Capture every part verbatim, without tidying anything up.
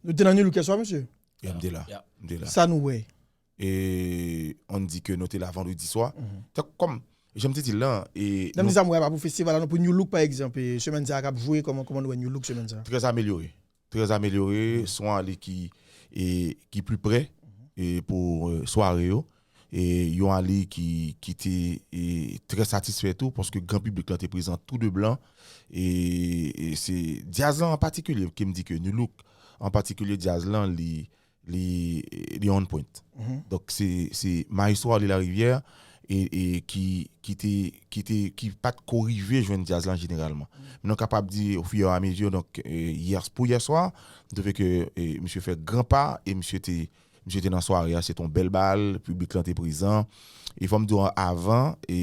Nou te nan New Look yè swa, mesye. E m te la. M te la. Sa nou wè. E on di ke nou te la vandredi swa. Tank kòm, jan m te di l lan, e Nan m di sa m wè pa pou festival la, non, pou New Look pa egzanp, e semèn sa a k ap jwe, kòman, kòman nou wè New Look semèn sa a? Trè amelyore. Trè amelyore. Son ale ki, e, ki pli pre e, pou e, sware yo. E yon ale ki, ki te e, trè satisfè tou, paske gran piblik lan te prezan tou de blan. E, e se djaz lan an patikilye ke m di ke New Look an patikilye djaz lan li, li, li on point. Donk se, se Maestro Arly Larivière e, e ki, ki te, ki te, ki pa t ko rive jwenn djaz lan jeneralman. Men nou kapab di ofiyamezi, donk e, yè, pou yè swa, m twouve ke e, misye fè gran pa e misye te, misye te nan sware a, se te yon bèl bal, piblik lan te prezan. E fò m di w avan e,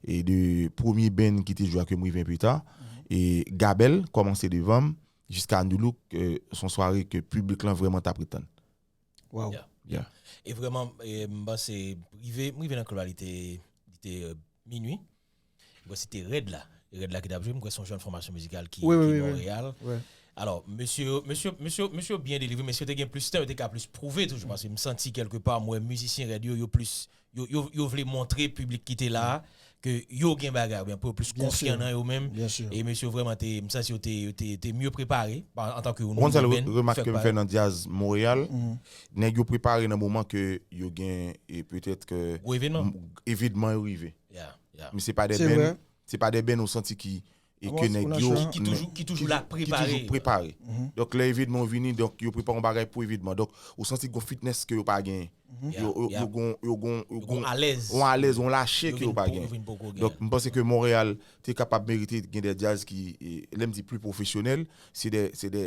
e de premye band ki te jwe a ke m rive enpe ta, e Gabèl kòmanse devan m, jiska New Look, e, se yon sware ke piblik lan vrèman t ap ret tann. Wow. E vrèman, e, m panse, rive, m rive nan klèb la, li te, li te e, minui. M panse te rèd la. Rèd la ki t ap jwe, m kwè se yon jèn fòmasyon mizikal ki, Wi, wi, ki wi, wi. Monreyal. Alò, mesye, mesye, mesye, mesye byen delivre, mesye te gen plis tan, yo te ka plis pwouve toujou, paske m santi kèlkepa, m wè mizisyen rèd yo, yo plis, yo, yo, yo vle montre piblik ki te la a, ke yo gen bagay, oubyen pou yo plis Byen konfyan si. Nan yo menm. Byen si. E mesye vrèman te, m santi yo te, yo te, te mye prepare, pa- antanke yon Ou konn sèl nouvo band, remak fè ke m pa- fè nan djaz Monreyal, nèg yo prepare nan moman ke yo gen, e petèt ke Gwo evènman. m- evènman yo rive. Yeah, yeah. Men se pa de Se band, vre. se pa de band ou santi ki, e Avan, ke ou nèg nan yo chan. Ki toujou, ki toujou la ki prepare. toujou prepare. Donk lè evènman vini, donk yo prepare yon bagay pou evènman. Donk ou santi gon fitness ke yo pa genyen. Yeah, Yo, yo, yeah. yo gon, yo gon, yo Yo gon gon, alèz. yon alèz, yon lache Yo ke yo vin pa po- yo genyen. vin poko genyen. Donk m panse ke Monreyal te kapab merite gen de djaz ki, e, lè m di pli pwofesyonèl, se de, se de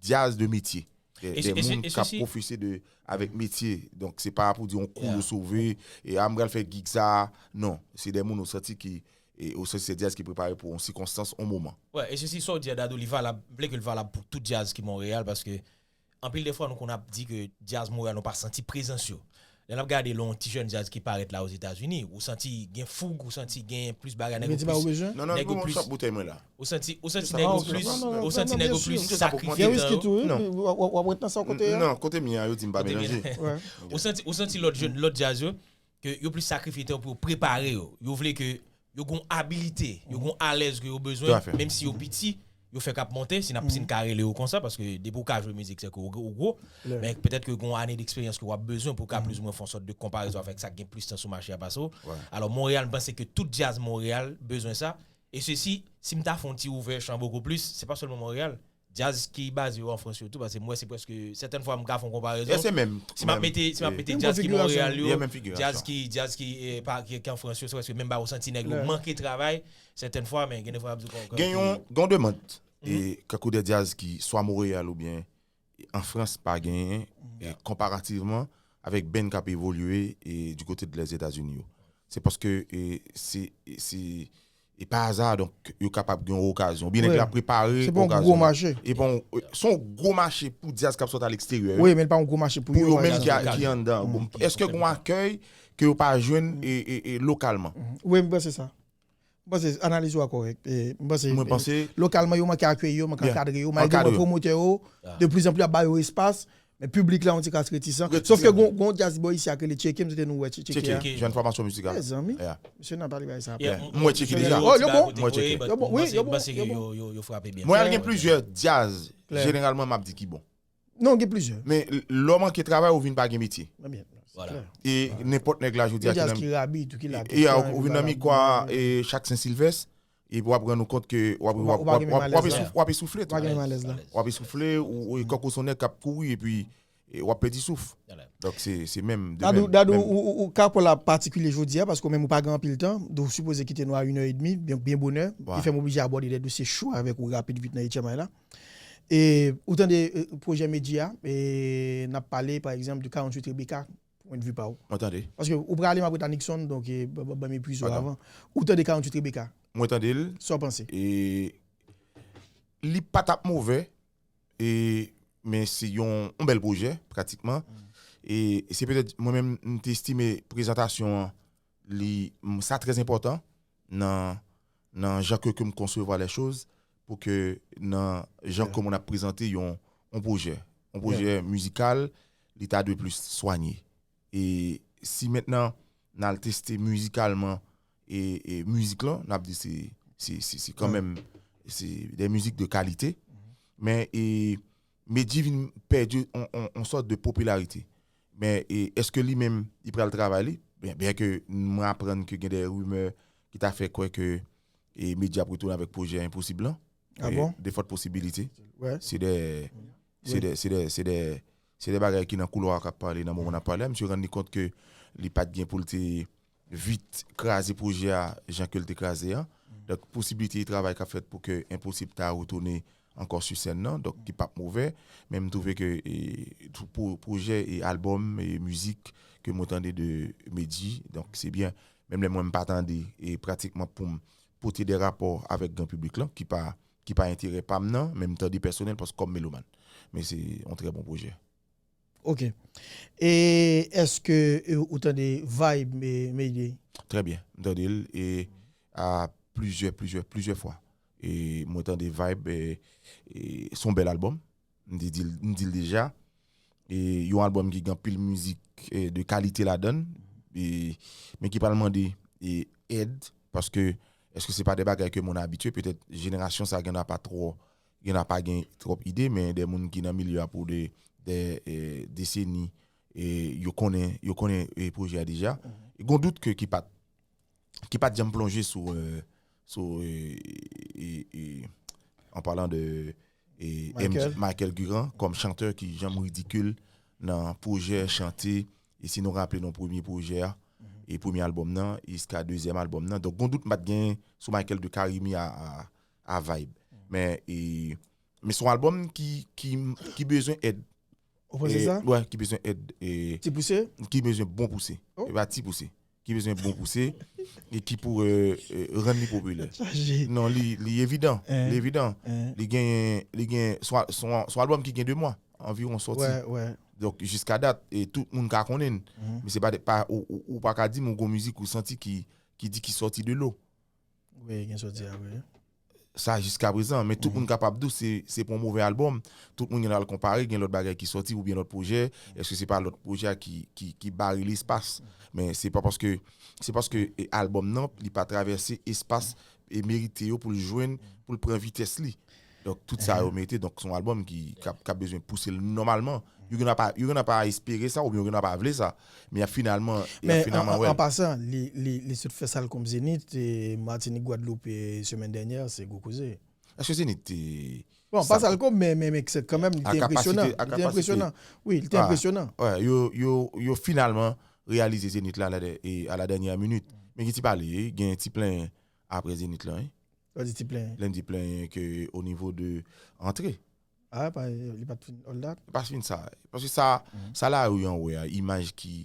djaz de metye. De, E de se- e se- moun e k ap se- pwofese de, avèk metye. Donk se pa pou di yon kou Yeah. yo sove, e a m pral fè gig sa a. Non, se de moun ou santi ki, e ou santi se djaz ki prepare pou yon sikonstans, yon moman. Wè, e sesi sa w di a Dadou, li valab, m vle ke l valab pou tout djaz ki Monreyal, paske anpil de fwa nou konn ap di ke djaz Monreyal nou pa santi prezans yo. Lè n ap gade lè yon ti jèn djaz ki parèt la Ozetazini, ou santi gen foug, ou santi gen plis bagay nèg Gen yo ti bagay ou plis, bezwen? Non, non, nèg yo non, plis, sa bouteille mwen la. ou santi, ou santi Sa nèg yo pa plis, non, non, ou non, santi non, nèg yo byen plis si. Sa pou sakrifye Gen konte. whisky tan yo. tou, wi. Non. Wi, w- w- w- w ap ret nan sa w kote a? Non, kote m ye a, yo di m pa Kote m ye melanje. Wè. Ou santi, ou santi lòt jèn, lòt djaz yo, ke yo plis sakrifye tan yo pou yo prepare yo. Yo vle ke yo gon abilite, yo gon alèz ke yo bezwen, Tout à fait. Menm si yo piti, yo fèk ap monte, si n ap, si n ka rele yo konsa, paske depi w ka jwe mizik, se ke w, w gwo. Klè. Men petèt ke gon ane d'eksperyans ke w ap bezwen pou w ka plizoumwen fè yon sòt de konparezon avèk sa k gen plis tan sou mache a pase w. Wè. Alò, Monreyal, m panse ke tout djaz Monreyal bezwen sa. E sesi, si m ta fè yon ti ouvè chan bokou plis, se pa sèlman Monreyal. Djaz ki baze yo an Frans yo tou, paske m wè se prèske, sètèn fwa m ka fè yon konparezon. E se menm. Si m ap mete, si m ap mete Menm djaz ki konfigirasyon. Monreyal yo, Yeah, menm figirasyon. Djaz ki, djaz ki, e, pa, ki, ki an Frans yo, se prèske menm bagay, ou santi nèg yo Klè. Manke travay, sètèn fwa, men gen de fwa m ap di w kon- Gen yon, gen yon demann, e, kankou de djaz ki swa Monreyal oubyen an Frans pa genyen, e, konparativman avèk band k ap evolye, e, du côté de Lèzetazini yo. Se paske, e, se, e, se, e pa aza, donk, yo kapab gen yon okazyon. Oubyen nèg Wi. la prepare Se pa yon okazyon. gwo mache. E bon, e, se yon gwo mache pou djaz k ap sòti a leksteryè. Wi, men l pa yon gwo mache pou Pou yo. yo menm ki, lokal. Ki anndan. Bon, èske gen yon akèy ke yo pa jwenn e, e, e, lokalman? Wi, m panse sa. M panse analiz ou a kòrèk. E, m panse, Mwen panse lokalman, yo manke akeyi yo, manke Yeah. ankadre yo. Malgre Ankadre mwen yo. Pwomotè yo, de plus en plus ap ba yo espas, men piblik la, on ti ka retisan. Retisan. Sòf ke gon, gon djaz bò isi a ke le Tcheke m, se te nou wè Tcheke a. Tcheke. Jwenn fòmasyon mizikal. Mezanmi, Yeah. Mesye nan pale bagay sa. Yeah, Yeah. Mwen tcheke deja. Oh, yo bon? Mwen tcheke. Yo bon, wi, yo bon, yo yo bon. bon. Mwen al gen plizyè djaz, Klè. jeneralman m ap di ki bon. Non, gen plizyè. Men lè w manke travay, ou vin pa gen metye. Mwen byen. Voilà. Klè. E nenpòt nèg la jodi a Gen ki djaz nan ki rabi, tou ki la. e a, ou vin nan mikwa e chak Sen Silvès, epi w ap rann ou kont ke w ap, Ou w pa- ap, ou pa gen w ap, menm w ap, alèz la. esouf- w ap esoufle Pa gen tou. menm alèz la. W ap esoufle, ou, ou e kankou se yon nèg k ap kouri, epi e w ap pèdi souf. Voilà. Donk se, se menm de Dadou, menm, Dadou, menm. ou, ou, ou ka pale patikilye jodi a, paske ou menm ou pa gen anpil tan, donk ou sipoze kite nou a inè edmi, byen, byen bonè, Wa. ki fè m oblije abòde de dosye cho avèk ou rapid vit nan H M I la. E ou tande e, pwojè Medji a, e n ap pale, pa egzanp, de karanntuit Rebecca, pwennvi pa ou. Mwen tande. Paske ou prale m ap ret a Nixon, donk e, ban ban- ban m epuize w Atann. Avan. Ou tande karanntuit Rebecca, Mwen tande l. sa w panse? E li pa t ap move, e, men se yon, yon bèl pwojè, pratikman. E se petèt, mwen menm, m te estime prezantasyon an, li, m- sa trè enpòtan nan, nan jan ke, ke m konsevwa lè choz, pou ke nan jan Yeah. ke moun ap prezante yon, yon pwojè. yon pwojè mizikal, li ta dwe plis swanye. E si mentnan n al teste mizikalman e, e mizik lan, n ap di se, se, se, se kanmenm se de mizik de kalite. Men e, Medjy vin pèdi yon, yon, yon sòt de popilarite. Men e, èske li menm, li pral travay li? Byen, byen ke mwen aprann ke gen de rimè ki ta fè kwè ke e, Medjy ap retounen avèk pwojè Enposib lan. E, de fòt posibilite. Se de, se de, se de, se de, se de bagay ki nan koulwa k ap pale nan moman n ap pale a. Misye rann li kont ke li pa t gen pou l te vit kraze pwojè a jan ke l te kraze a. Donk, posibilite travay k ap fèt pou ke Enposib ta retounen ankò sou sèn nan, donk ki p ap move, men m twouve ke e, tou pwo- pwojè e albòm e mizik ke mwen tande de Medjy, donk se byen. Menm lè mwen m pa tande e pratikman pou m pote de rapò avèk gran piblik lan, ki pa, ki pa enterè pa m nan, men m tande pèsonèl paske kòm meloman. Men se yon trè bon pwojè. Ok. E èske e, ou tande Vibe e, Medjy? Trè byen. M tande l e a plizyè, plizyè, plizyè fwa. E mwen tande Vibe e, e se yon bèl albòm. M te di l, m di l deja. E yon albòm ki gen anpil mizik e, de kalite ladan l. E, men ki pral mande e, èd. Paske èske se pa de bagay ke moun abitye? Petèt jenerasyon sa gen pa twò, gen pa gen twòp ide, men de moun ki nan milye a pou de, de e, deseni, e yo konnen, yo konnen e, pwojè a deja. E gon dout ke ki pa t, ki pa t janm plonje sou, e, sou e, e, e, an palan de e, M J, Michael Guirand kòm chantè ki janm ridikil nan pwojè chante. E si nou raple nou premye pwojè a, e premye albòm nan, jiska dezyèm albòm nan. Donk, gon dout m pa t gen sou Michael de Carimi a, a, a Vibe. Men, e, men se yon albòm ki, ki, ki bezwen èd. Ou panse sa? Wè, ki bezwen èd. E, Ti pouse? Ki bezwen bon pouse. E pa ti pouse. Ki bezwen bon pouse. E ki pou e, e, rann li popilè. Non, li, li evidan. Li evidan. Li gen, li gen, se yon, se yon, se yon albòm ki gen de mwa anviwon sòti. Donk, jiska dat, e tout moun ka konnen l. Men se pa, pa, ou, ou, ou pa ka di m ou gon mizik ou santi ki, ki di ki sòti de lo. Wi, gen sòti a, wi. Sa jiska prezan, men tout moun kapab di w se, se pa yon move albòm. Tout moun gen dwa al konpare, gen lòt bagay ki sòti oubyen lòt pwojè. Èske se pa lòt pwojè a ki, ki, ki bare lespas? Men se pa paske, se paske e, albòm nan, li pa travèse espas e merite yo pou l jwenn, pou l pran vitès li. Donk, tout sa yo mete, donk, se yon albòm ki, k ap, k ap bezwen pouse l nòmalman. Yo gen pa, yo gen pa espere sa, oubyen yo gen pa vle sa. Men y ap finalman, y ap finalman wè l. An pasan, li, li, li sot fè Salcom Zenith, e Matinik, Gwadloup, e semèn dènyè, se gwo koze. Èske Zenith te. Bon, pa Salcom, men, men, men kanmenm, li te enpresyonan. Li te enpresyonan. Wi, li te enpresyonan. Yo, yo, yo finalman reyalize Zenith la a la dènyè minit. Men gen ti pale, gen ti plenyen apre Zenith lan, wi. Sa di ti plenyen. Lè n di plenyen ke o nivo de antre. Ah, pa, li pa t fin all that. Li pa t fin sa. Paske sa, sa la wi an wè a, imaj ki,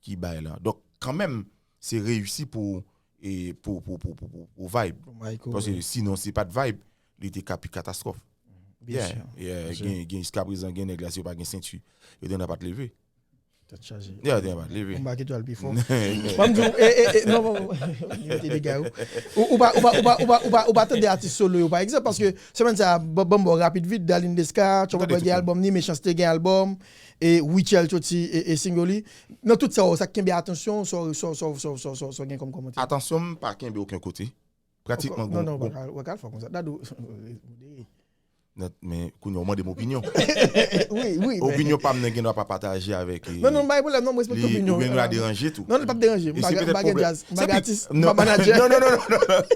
ki bay la. Donk, kanmenm, se reyisi pou, e, pou, pou, pou, pou, pou, pou Vibe. Paske sinon, si pa t Vibe, li te ka pi katastwòf. Byen si. Gen, gen, jiska prezan, gen nèg la, si yo pa gen senti, yo te nan pa t leve. Tèt chaje. Yo te nan pa t leve. Ou make twal pi fò. Mwen m di w, e, e, e, non, non, non, mete dega yo. Ou, ou pa, ou pa, ou pa, ou pa, ou pa, ou pa tande atis solo yo, pa egzanp, paske semèn sa, ban, ban m ba w rapid vit, Darline Desca, Trouble Boy gen albòm ni, Mechanste gen albòm, e Rutshelle soti, e, e single li. Nan tout sa, sa k kenbe atansyon, sa, sa, sa w gen kòm kòmantè? Atansyon m pa kenbe okenn kote. Pratikman. Non, non, ou pa ka, ou pa ka fè konsa. Dadou. Men kounye a w mande m opinyon. Wi, wi. Opinyon pa m nan gen dwa pa pataje avèk. Non, non, pa gen pwoblèm, non, mwen respekte opinyon. Oubyen nou la deranje tou. Non, li p ap deranje. M pa gen atis, m pa manadjè. Non, non, non, non.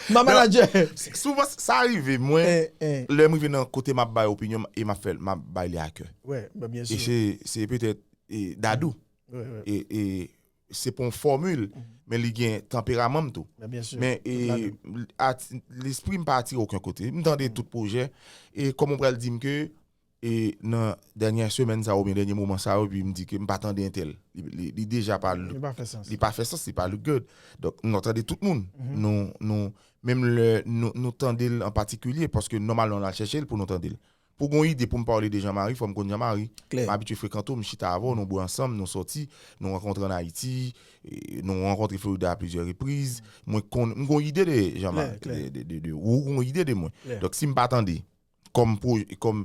M pa manadjè. Souvan, sa rive mwen, lè m rive nan kote m ap bay opinyon m, e m ap fè l, m ap bay li a kè. E se, se petèt Dadou. E, e, se pa yon fòmil, men li gen tanperaman m tou. Men e, lespri m pa atire okenn kote. M tande tout pwojè, e kòman w pral di m ke e nan dènye semèn sa yo oubyen dènye moman sa yo, epi m di ke m pa tande entèl. Li, li, li deja pa look. Li pa fè sans, li pa fè sans, li pa look good. Donk, nou tande tout moun. Nou, nou, menm lè nou, nou tande l an patikilye, paske nòmalman nou al chèche l pou nou tande l. Pou gon ide pou m pale de Jean Marie, fò m konn Jean Marie. M abitye frekante w, m chita avè w, nou bwè ansanm, nou sòti, nou rankontre ann Ayiti, e, nou rankontre Florida a plizyè repriz. Mwen konn, m gon ide de Jean Marie, de, de, de, de, ou gon ide de mwen. Donk, si m pa tande, kòm pwo-, kòm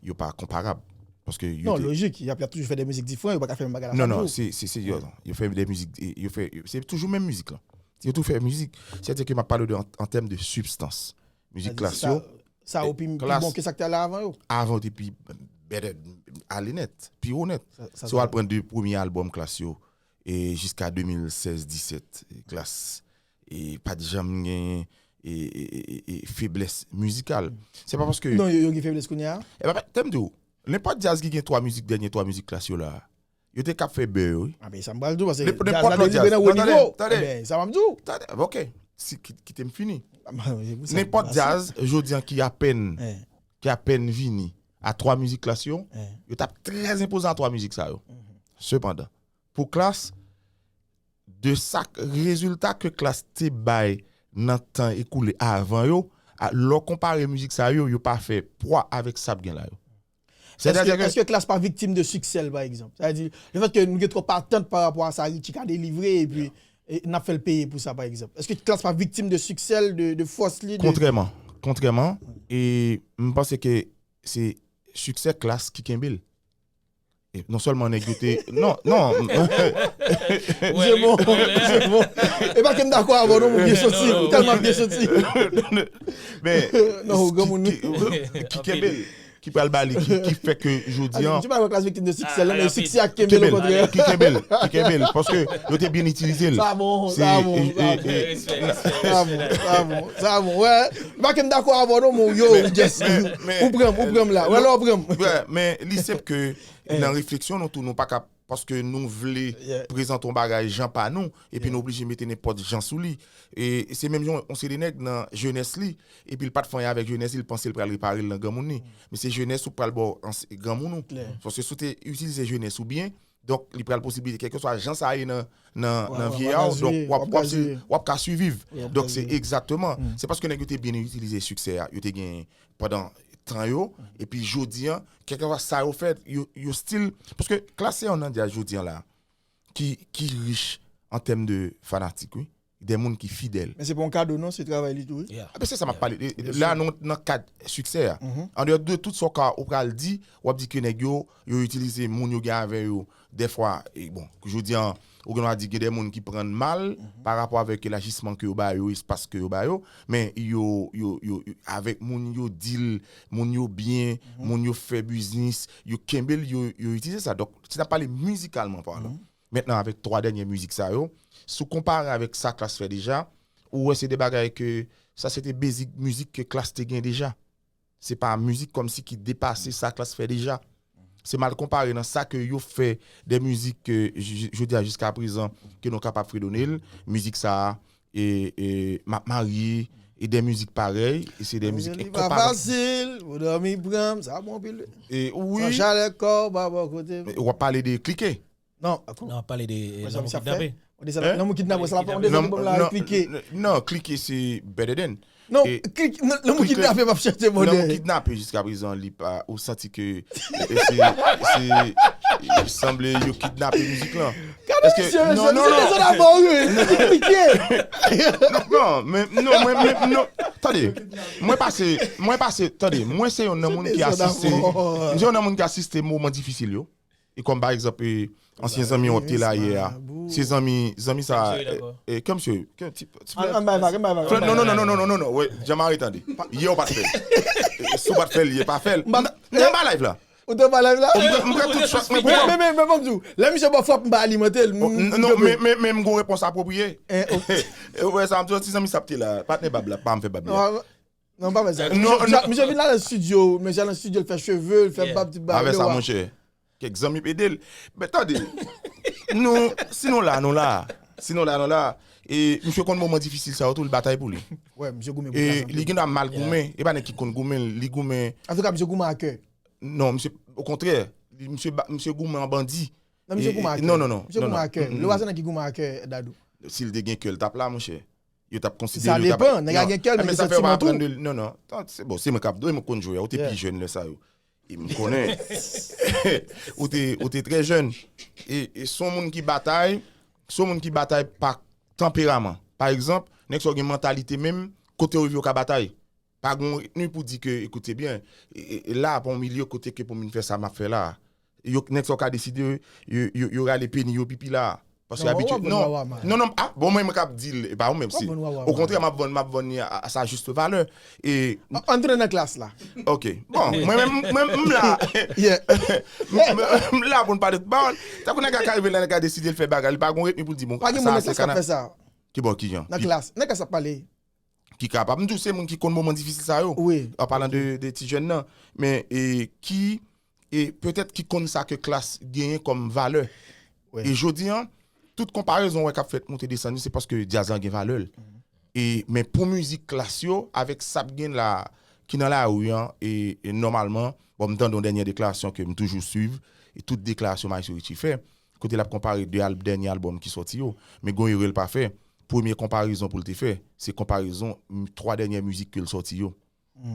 yo pa konparab. Paske yo Non, te lojik, y ap, y ap toujou fè de mizik diferan, yo pa ka fè menm bagay la Non, chak non, jou. se se se yo, yo fè de mizik, e, yo fè, se toujou menm mizik lan. Yo tou fè mizik. Sètadi ke m ap pale de an, an tèm de sibstans. Mizik Klass yo, Sa yo pi pi Klass- bon ke sa k te ale avan yo. avan yo te pi better, ale nèt, pi wo nèt. Sa- sa- Si w al pran de premye albòm Klass yo, e jiska de mil sèz disèt, Klass e pa t janm gen e, e, e, e, e feblès mizikal. Se pa paske Non, yo, yo gen feblès kounye a. E pa tèm di w, nenpòt djaz ki gen twa mizik, dènye twa mizik Klass yo la, yo te kap fè bè yo, wi. Ah, ben, sa m pral di w, paske Nenp- djaz nenpòt la lòt djaz. delivre nan wo Non, tande, nivo. tande. Eh ben, sa m ap di w. Tande, ok, si, ki- kite m fini. Nenpòt djaz, jodi an ki apèn, Eh, ki apèn vini a twa mizik Klass yo, eh. yo t ap trè enpozan a twa mizik sa yo. Sepandan, pou Klass, de sa k- rezilta ke Klass te bay nan tan ekoule avan yo, a- lè w konpare mizik sa yo, yo pa fè pwa avèk sa ap gen la yo. Sètadi Èske, ke èske Klass pa viktim de siksè l, pa egzanp? Sètadi, lefètke nou gen twòp atant pa rapò a sa Richie ka delivre, epi e, n ap fè l peye pou sa, pa egzanp. Èske Klass pa viktim de siksè l, de, de fòs li? De... Kontrèman, kontrèman, e m panse ke se siksè Klass ki kenbe l. E non sèlman nèg yo te. Non, non. Misye bon, misye bon. E pa ke m dakò avè w, non, m byen soti, ou tèlman byen soti. Men, Non, ou granmoun, ki, ki, ki kenbe l, ki pral ba li, ki, ki fè ke jodi an. Misye pa wè Klass viktim de siksè l, Ah, men rapid. siksè a ki kenbe l, okontrè. Ki kenbe l, ki kenbe l, paske yo te byen itilize l. Sa bon, Se- sa bon, e- sa e- bon. e- Sa bon, sa bon, sa bon. Wè, m pa ke m dakò avè w, non, men yo, just, men- men- ou pran m, ou pran m la. Wè, la, ou pran m. Wè, men li senp ke nan refleksyon nou tou, nou pa ka, paske nou vle Yeah. prezante yon bagay jan pa nou, epi nou oblije mete nenpòt jan sou li. E se menm jan yon seri de nèg nan jenès li, epi l pa t fè anyen avèk jenès li, l panse l pral repare l nan granmoun li. Men se jenès ou pral ba w granmoun ou. Klè. Paske si w te itilize jenès ou byen, donk li pral posibilite kèlkeswa jan sa ye nan, nan, Wè, nan wè, vye w a ap w, donk gaziye, w ap, w ap w ap, gaziye. w ap ka swiviv. W ap Donk se gaziye. egzakteman. Se paske nèg yo te byen itilize siksè a, yo te gen pandan tan yo, epi jodi an, kèlkeswa sa yo fè, yo, yo still, paske Klass se yon nan djaz jodi an la, ki, ki rich an tèm de fanatik, wi. De moun ki fidèl. Men se pa yon kado, non, se travay li tou, wi. Yeah. Ah, ben, se sa m ap pale. E, e, la, nou nan kad siksè a. An deyò de tout sa w ka, ou pral di, w ap di ke nèg yo, yo itilize moun yo gen avè yo. Dèfwa, e, bon, jodi an, ou gen dwa di gen de moun ki pran mal pa rapò avèk elajisman ke yo ba yo, espas ke yo ba yo, men yo, yo, yo, yo avèk moun yo deal, moun yo byen, moun yo fè biznis, yo kenbe l, yo, yo itilize sa. Donk, si n ap pale mizikalman palan, mentnan avèk twa dènye mizik sa yo, si w konpare avèk sa Klass fè deja, ou wè se de bagay ke sa se te basic mizik ke Klass te gen deja. Se pa mizik kòmsi ki depase sa Klass fè deja. Se mal konpare nan sa ke yo fè de mizik ke j- jodi a jiska prezan ke nou kapab fredone l, mizik sa a, e, e, M ap marye, e de mizik parèy, e se de mizik Li pa enkonparab. Fasil, pou dòmi pran m, sa bon pil. E wi, San chalè kò, pa bò kote m. w ap pale de Klike. Non, Non, pale de Wè, e, sa lanmou misye ap kidnape. Ou desann nan moun kidnape, sa la pa yon Kidnape. desann bòm la, klike. Non, Klike se Better Than. Non, E- klike, nan moun Klike- kidnape m ap chèche Lanmou bonè. kidnape jiska prezan, li pa, ou santi ke e, se, se, e, sanble yo kidnape mizik lan. Gade Èske- misye, non, mesye, non, misye non. Desann a mò, wi. Misye klike. Non, men, non, mwen, mwen, non, tande, mwen pase, mwen pase, tande, mwen se yon nan moun ki Desann a asiste, mò. mwen se yon nan moun ki asiste moman difisil yo. E kòm pa egzanp, e, ansyen zanmi w te la yè a. Se zanmi, zanmi sa, Kèm sou dakò. e, kèm sou, kèm ti, ti An, an bay vag, an bay vag, an bay Non, non, vag. non, non, non, non, non, wè, Jean-Marie, tande. Yè w pa t fè l. E, si w pa t fè l, yè pa fè l. M pa- Nan, nan ba live la. Ou te ba live la? M pran, m pran tout chak mwen Men, pran. men, men, men, ban m di w, lè misye ba w frap, m ba alimante l. Oh, n- Non, men, men, men m gon repons apwopriye. Eh, ok. E, wè, sa m di w, ti zanmi sa ap te la. Patnè bab la, pa m fè bab la. Non, non, pa fè sa. Non, Misye, non. Misye vin la nan studio, misye nan studio, l fè cheve, l fè Yeah. bab, tout bagay. Avè sa, Wa. monchè. Kèk zanmi ede l. Men tande, nou, si nou la, nou la. Si nou la, nou la. E misye konn moman difisil sa yo tou, l batay pou li. Wè, misye goumen pou E sa, li gen dwa mal goumen. E pa nèg ki konn goumen, li goumen. Antouka, misye goumen a kè. Non, misye, okontrè, li, misye, ba- misye goumen an bandi. Non, misye E- goumen a e- kè. Non, non, non. Misye non, goumen non. a kè. Mm, mm. Lewa se nan ki goumen a kè, Dadou. Si l te gen kè, l t ap la, monchè. Yo t ap Sa konsidere l, yo t ap- depan, nèg la Non. gen kè l, Ah, men men gen sa fè w pa santiman tou. aprann de li. Non, non. Tan, se bon, se mwen k ap, mwen konn jwe a. Ou te Yeah. pi jèn lè sa yo. E m konnen. Ou te, ou te trè jèn. E, e se yon moun ki batay, se yon moun ki batay pa tanperaman. Pa egzanp, nèg sa yo gen mantalite menm, kote yo rive yo ka batay. Pa gen yon retni pou di ke, ekoute byen, e, e, e la, pa yon milye kote ke pou m vin fè sa m ap fè la. Yo, nèg sa yo ka deside, yo, yo, yo rale peni yo pipi la. Paske abitye, non, non, non, ah, bon, mwen, mwen k ap di l, e pa ou menm, se, okontrè, m ap vann, m ap vann li a, a sa juste valeur. E, antre nan klas la. Ok. Bon, mwen menm, mwen, m la. M, m, m la pou n pale tout pawòl. Tankou nèg la ka rive la, nèg la deside l fè bagay, li pa gen retni pou l di, bon, pa gen sa, moun nan klas k ap fè sa. Ki bò, ki jan? Nan klas, nan klas ap pale. Ki kapab. M di w se moun ki konn moman difisil sa yo. Wi. An palan de, de ti jèn nan. Men, e, ki, e, petèt ki konn sa ke klas genyen kòm valè. Wi. E jodi an, tout konparezon wè k ap fèt monte desann yo, se paske djaz lan gen valè l. E, men pou mizik klas yo, avèk sa k gen la, ki nan lari an, e, e nòmalman, bon, m tande yon dènye deklarasyon ke m toujou swiv, e tout deklarasyon Maestro Richie fè, kote l ap konpare de al-, dènye albòm ki sòti yo. Men gen yon erè l pa fè. Premye konparezon pou l te fè, se konparezon m-, twa dènye mizik ke l sòti yo.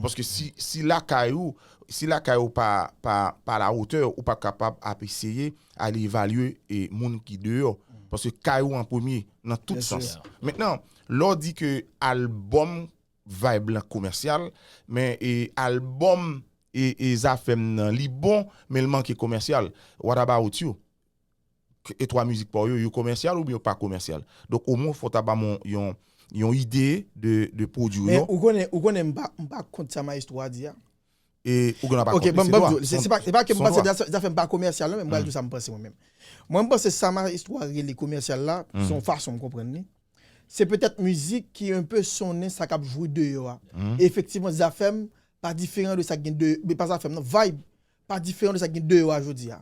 Paske si, si lakay ou, si lakay ou pa, pa, pa la hauteur, ou pa kapab ap eseye ale evalye, e, moun ki deyò. Paske kay ou an premye, nan tout sans. Mentnan, lè w di ke albòm vibe lan komèsyal, men, e, albòm, e, e, Zafèm nan, li bon, men l manke komèsyal. What about you? K-, e twa mizik pa w yo, yo komèsyal oubyen yo pa komèsyal? Donk, omwen, fò w ta ban m yon, yon, yon ide de, de pwodui w yo. Men ou konnen, ou konnen m pa, m pa kont sa Maestro a di a. E ou gen dwa pa kont li, se dwa. Ok, ban m, ban m di w, se, se pa, se pa ke m panse Zafèm pa komèsyal, non, men m pral di w sa m panse mwen menm. Mwen, m panse sa Maestro a rele komèsyal la, se yon fason m konprann li. Se petèt mizik ki enpe sonnen sa k ap jwe deyò a. Efektivman, Zafèm pa diferan de sa k gen de, men pa Zafèm, non, Vibe pa diferan de sa k gen deyò a jodi a.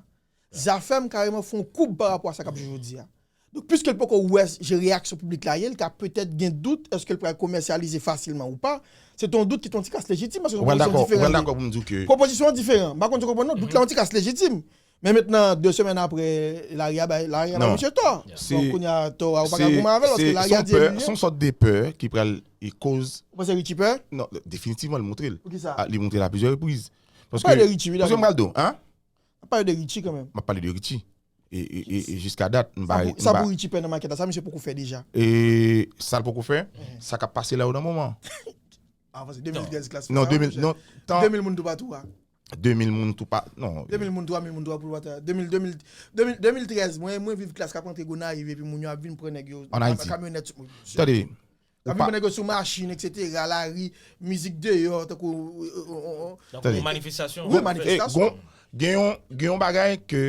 Zafèm kareman fè yon koub pa rapò a sa k ap jwe jodi a. Donk, piske l poko wè jan reyaksyon piblik la ye, l ka petèt gen dout, èske l pral komèsyalize fasilman ou pa. Se te yon dout ki te yon ti kras lejitim, paske se yon pwopozisyon diferan. Ou pral dakò pou m di w ke pwopozisyon an diferan. M pa konn si w konprann, non. Dout la yon ti kras lejitim. Men mentnan, de semèn apre, lari a bay, lari a bay misye tò. Donk, kounye a, tò a, ou pa ka goumen avè l, paske lari a di e li ye. Se yon sòt de pè ki pral, e, koz. Ou panse Richie pè? Non, definitivman, li montre l. Poukisa? A, li montre l a plizyè repriz. Paske, paske m pral di w, hein? N ap pale de Richie kanmenm. M ap pale de Richie. E, e, e, e jiska dat, m pa, sa pou, sa pou Richie pè nan makèt la, sa misye poko fè deja? E sa l poko fè, sa k ap pase la yo nan moman. Avan se de mil trèz klas fè sa, non, de mil, non, tan de mil moun toupatou a. De mil moun toupa, non. De mil moun, twa mil moun toupatou a. De mil, de mil, de mil, de mil trèz, mwen, mwen viv klas k ap antre Gonayiv epi moun yo ap vin pran nèg yo nan kamyonèt sou. Tande, L ap vin pran nèg yo sou machin, etsetera, lari, mizik deyò, tankou, euh, euh, euh, euh. Tankou yon manifestasyon. Yon manifestasyon. Gen yon, gen yon bagay ke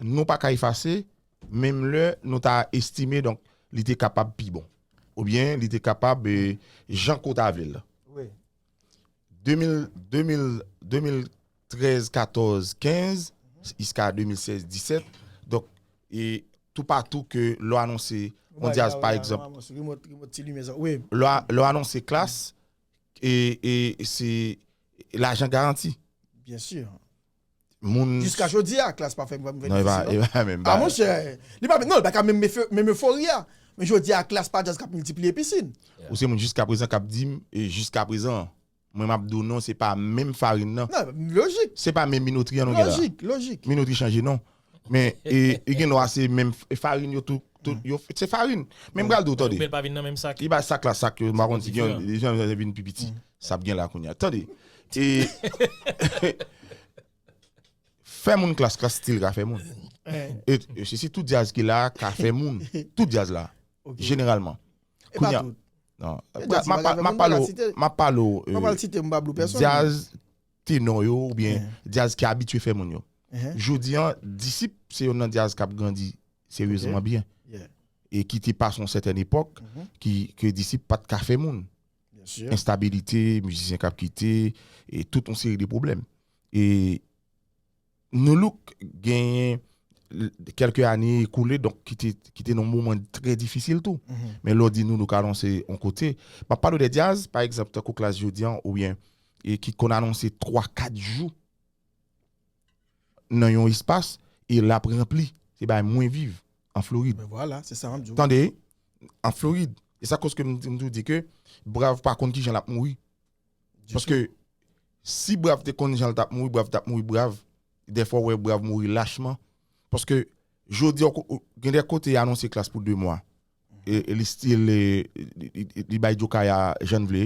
nou pa ka efase, menm lè nou ta estime, donk, li te kapab pi bon. Oubyen li te kapab, eh, jan ke w ta vle l. Wi. De mil, de mil, de mil trèz, katòz, kenz, jiska de mil sèz, disèt. Donk, e toupatou ke lè w anonse yon djaz, pa egzanp, lè w, lè w anonse klas, e, e se lajan garanti. Byen si. Moun jiska jodi a, klas pa fè, pa fè difisil, non. A, monchè, li pa, non, li pa ka menm, menm efori a. Men jodi a, klas pa djaz k ap miltipliye pisin. Ou se moun jiska prezan k ap di m, e jiska prezan, mwen, m ap di w non, se pa menm farin nan. Non, lojik. Se pa menm minotri an nou gen la. Lojik, lojik. Minotri chanje non. Men, e, e gen dwa se menm f-, farin yo tou, tou, yo, se farin. Men m pral di w, tande. Men l pa vin nan menm sak. Li pa sak la, sak yo, m pa konn si gen, gen, gen vin pi piti. Sa ap gen la kounye a. Tande. E, fè moun klas, klas still ka fè moun. E, e se, se tout djaz ki la ka fè moun. Tout djaz la. Jeneralman. E pa tout. Non. M ap pale w, m ap pale w, m ap pral site, m pa bliye pèsonn. Djaz tenò yo oubyen djaz ki abitye fè moun yo. Jodi an, Disip se youn nan djaz k ap grandi seryezman byen. E ki te pase yon sètèn epòk ki, ke Disip pa t ka fè moun. Enstabilite, mizisyen k ap kite, e tout yon seri de pwoblèm. E Nou Look genyen kèlke ane ekoule, donk ki te, ki te nan yon moman trè difisil tou. Men lè w di Nou Look anonse yon kote, m ap pale w de djaz, pa egzanp, tankou klas jodi an, oubyen, e ki konn anonse twa, kat jou nan yon espas, e l ap ranpli. Se bagay mwen viv an Florid. Ben vwala, se sa m ap di w. Tande, an Florid. E sa koz ke m, m toujou di ke Brav pa konn kijan l ap mouri. Paske si Brav te konn jan l t ap mouri, Brav t ap mouri brav. Dèfwa w wè Brav mouri lachman. Paske jodi a, gen de kote y anonse klas pou de mwa. E, e li still, e, li, li, li bay djokay a jan l vle.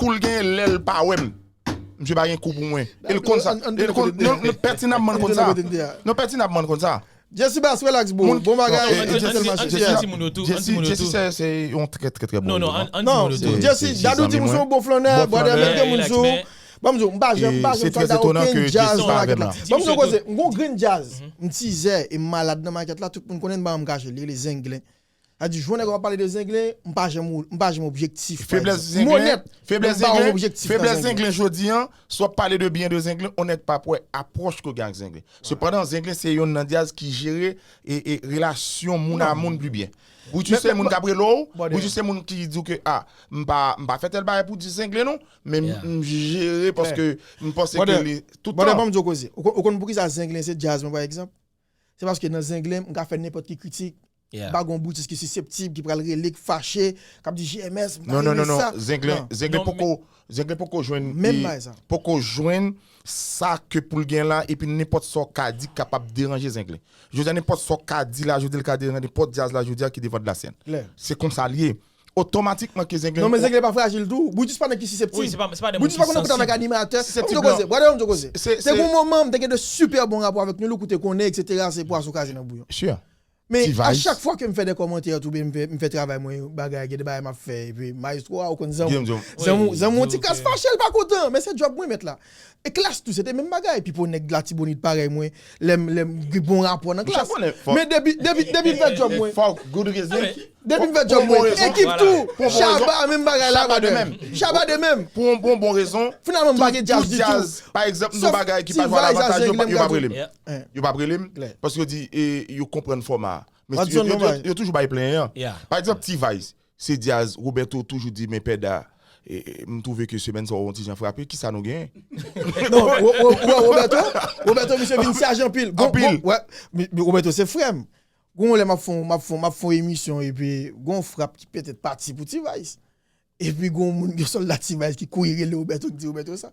kou l genyen lè l pa wè m. Misye pa gen kou pou mwen. E l konn sa. An- an- E l konn, an- non, non, pètinabman l konn sa. Non, pètinabman l konn sa. Jesse Bass, relax, bro. Bon bagay. E, e, Jesse, Jesse, Jesse, Jesse, se, se yon trè, trè, trè bon eleman. Non, Jesse, Dadou di m se yon bon flannè, brother, met granmoun sou. Ban m di w, m pa janm, m pa janm fè okenn djaz nan makèt la. Ban m di w koze, m gon grenn djaz. M tizè, e m malad nan makèt la, tout moun konnen m pa janm kache, li rele Zenglen. Sa di, jou nèg w ap pale de Zenglen, m pa janm, m pa janm objektif, pa egzanp. M onèt, men m pa yon objektif nan Zenglen. Feblès Zenglen jodi an, si w ap pale de byen de Zenglen, on nèg p ap wè apwòch ke w gen ak Zenglen. Sepandan, Zenglen se yonn nan djaz ki jere e, e relasyon moun a moun pi byen. Brutus se moun k ap rele w, Brutus se moun ki di w ke, a, m pa, m pa fè tèl bagay pou di Zenglen non, men m jere paske m panse ke li tout tan. Brother, ban m di w koze. Ou konn, ou konn poukisa Zenglen se djaz mwen, pa egzanp? Se paske nan Zenglen, m ka fè nenpòt ki kritik. M pa gon Brutus ki siseptib, ki pral rele, ki fache, k ap di J M S, m pa renmen sa. Non, non, non, non. Zenglen, Zenglen poko, Zenglen poko jwenn, poko jwenn sa ke pou l gen la, epi nenpòt sa w ka di k kapab deranje Zenglen. Jodi a, nenpòt sa w ka di la, jodi a, l ka deranje nenpòt djaz la, jodi a, ki devan de la sèn. Se konsa l ye. Otomatikman ke Zenglen. Non, men Zenglen pa frajil tou. Brutus pa nèg ki siseptib. Brutus pa konn kote avèk animatè. Ou te koze, brother, ou te koze. Te gon moman, m te gen de sipè bon rapò avèk Nou Look, ou te konnen, et cetera, se pwason kraze nan bouyon. Men a chak fwa ke m fè de kòmantè tou, oubyen m fè, m fè travay mwen, bagay, gen de bagay m ap fè, epi maestro a, ou konn zanmi, zanmi, zanmi, yon ti kras fache, l pa kontan, men se djòb mwen, mèt la. E Klass tou, se te menm bagay, Pipo nèg Latibonit parèy mwen, lè m, lè m gen bon rapò nan Klass. Men depi, depi, depi m fè djòb mwen, depi m fè djòb mwen, ekip tou, Shabba, menm bagay la, brother. Shabba de menm. Pou yon bon, bon rezon. Finalman, m pa gen djaz ditou. Pa egzanp, nou bagay ki pa jwe a lavantaj yo, yo p ap rele m. Yo p ap rele m, paske yo di, e, yo konprann fòma a. Men yo, yo, yo toujou bay plenyen an. Pa egzanp, T-Vice, se djaz, Roberto toujou di, men Pèda, e, e, m twouve ke semèn sa w yon ti jan frape, kisa nou genyen? Non, Ro-, Ro-, Ro-, Roberto, Roberto, misye vin saj anpil. Bon, bon, wè, men, men Roberto se frè m. Gon lè m ap fè, m ap fè, m ap fè yon emisyon, epi gon frap ki petèt pati pou T-Vice. Epi gon moun, yon sòlda T-Vice ki kouri rele Roberto, ki di Roberto sa.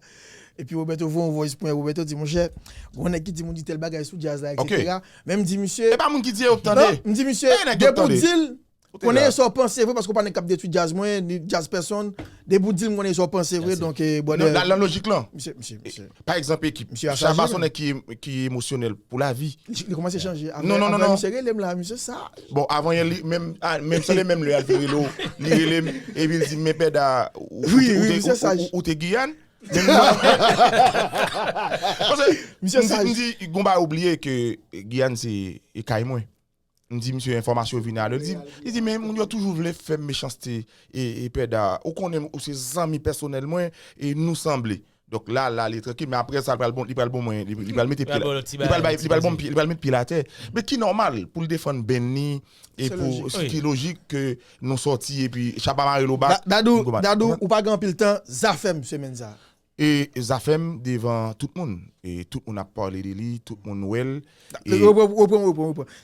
Epi Roberto voye yon voice pou mwen, Roberto di, monchè, gon nèg ki di moun di tèl bagay sou djaz la, et cetera. Men m di misye, e pa moun ki di yo tande. Non, m di misye, depi w di l, konnen sa w panse vre, paske w pa nèg k ap detwi djaz mwen, ni djaz pèsonn. Depi w di l, m konnen sa w panse vre, donk, e, brother. Nan, nan lojik lan. Misye, misye, misye. Pa egzanp, ekip. Shabba se yon nèg ki, ki emosyonèl pou lavi. Li, li kòmanse chanje. Non, non, non, non. Misye rele m la, misye sa. Bon, avan yè, li, menm, a, menm se li menm lè al te rele w, li rele m, epi l di m, men Pèda, ou, ou, ou te, ou, ou, ou te Giyàn? Menm mwen. Paske, misye m di, m di, gon bagay ou bliye ke Giyàn se, e kay mwen. M di, misye, enfòmasyon vini a lè. Li di, li di, men moun yo toujou vle fè m mechanste, e, e Pèda, ou konnen ou se zanmi pèsonèl mwen, e nou sanble. Donk la, la, li trankil, men apre sa, li pral bon, li pral bon mwen, li, li pral mete pye la. Li pral bay, li pral bon pye, li pral met pye l atè. Men ki nòmal pou l defann benn li, e pou, ki lojik ke nou sòti, epi Shabba mare l o bak. Dadou, Dadou, ou pa gen anpil tan, Zafèm semèn sa. E Zafèm devan tout moun. E tout moun ap pale de li, tout moun wè l. Reprann, reprann, reprann, reprann.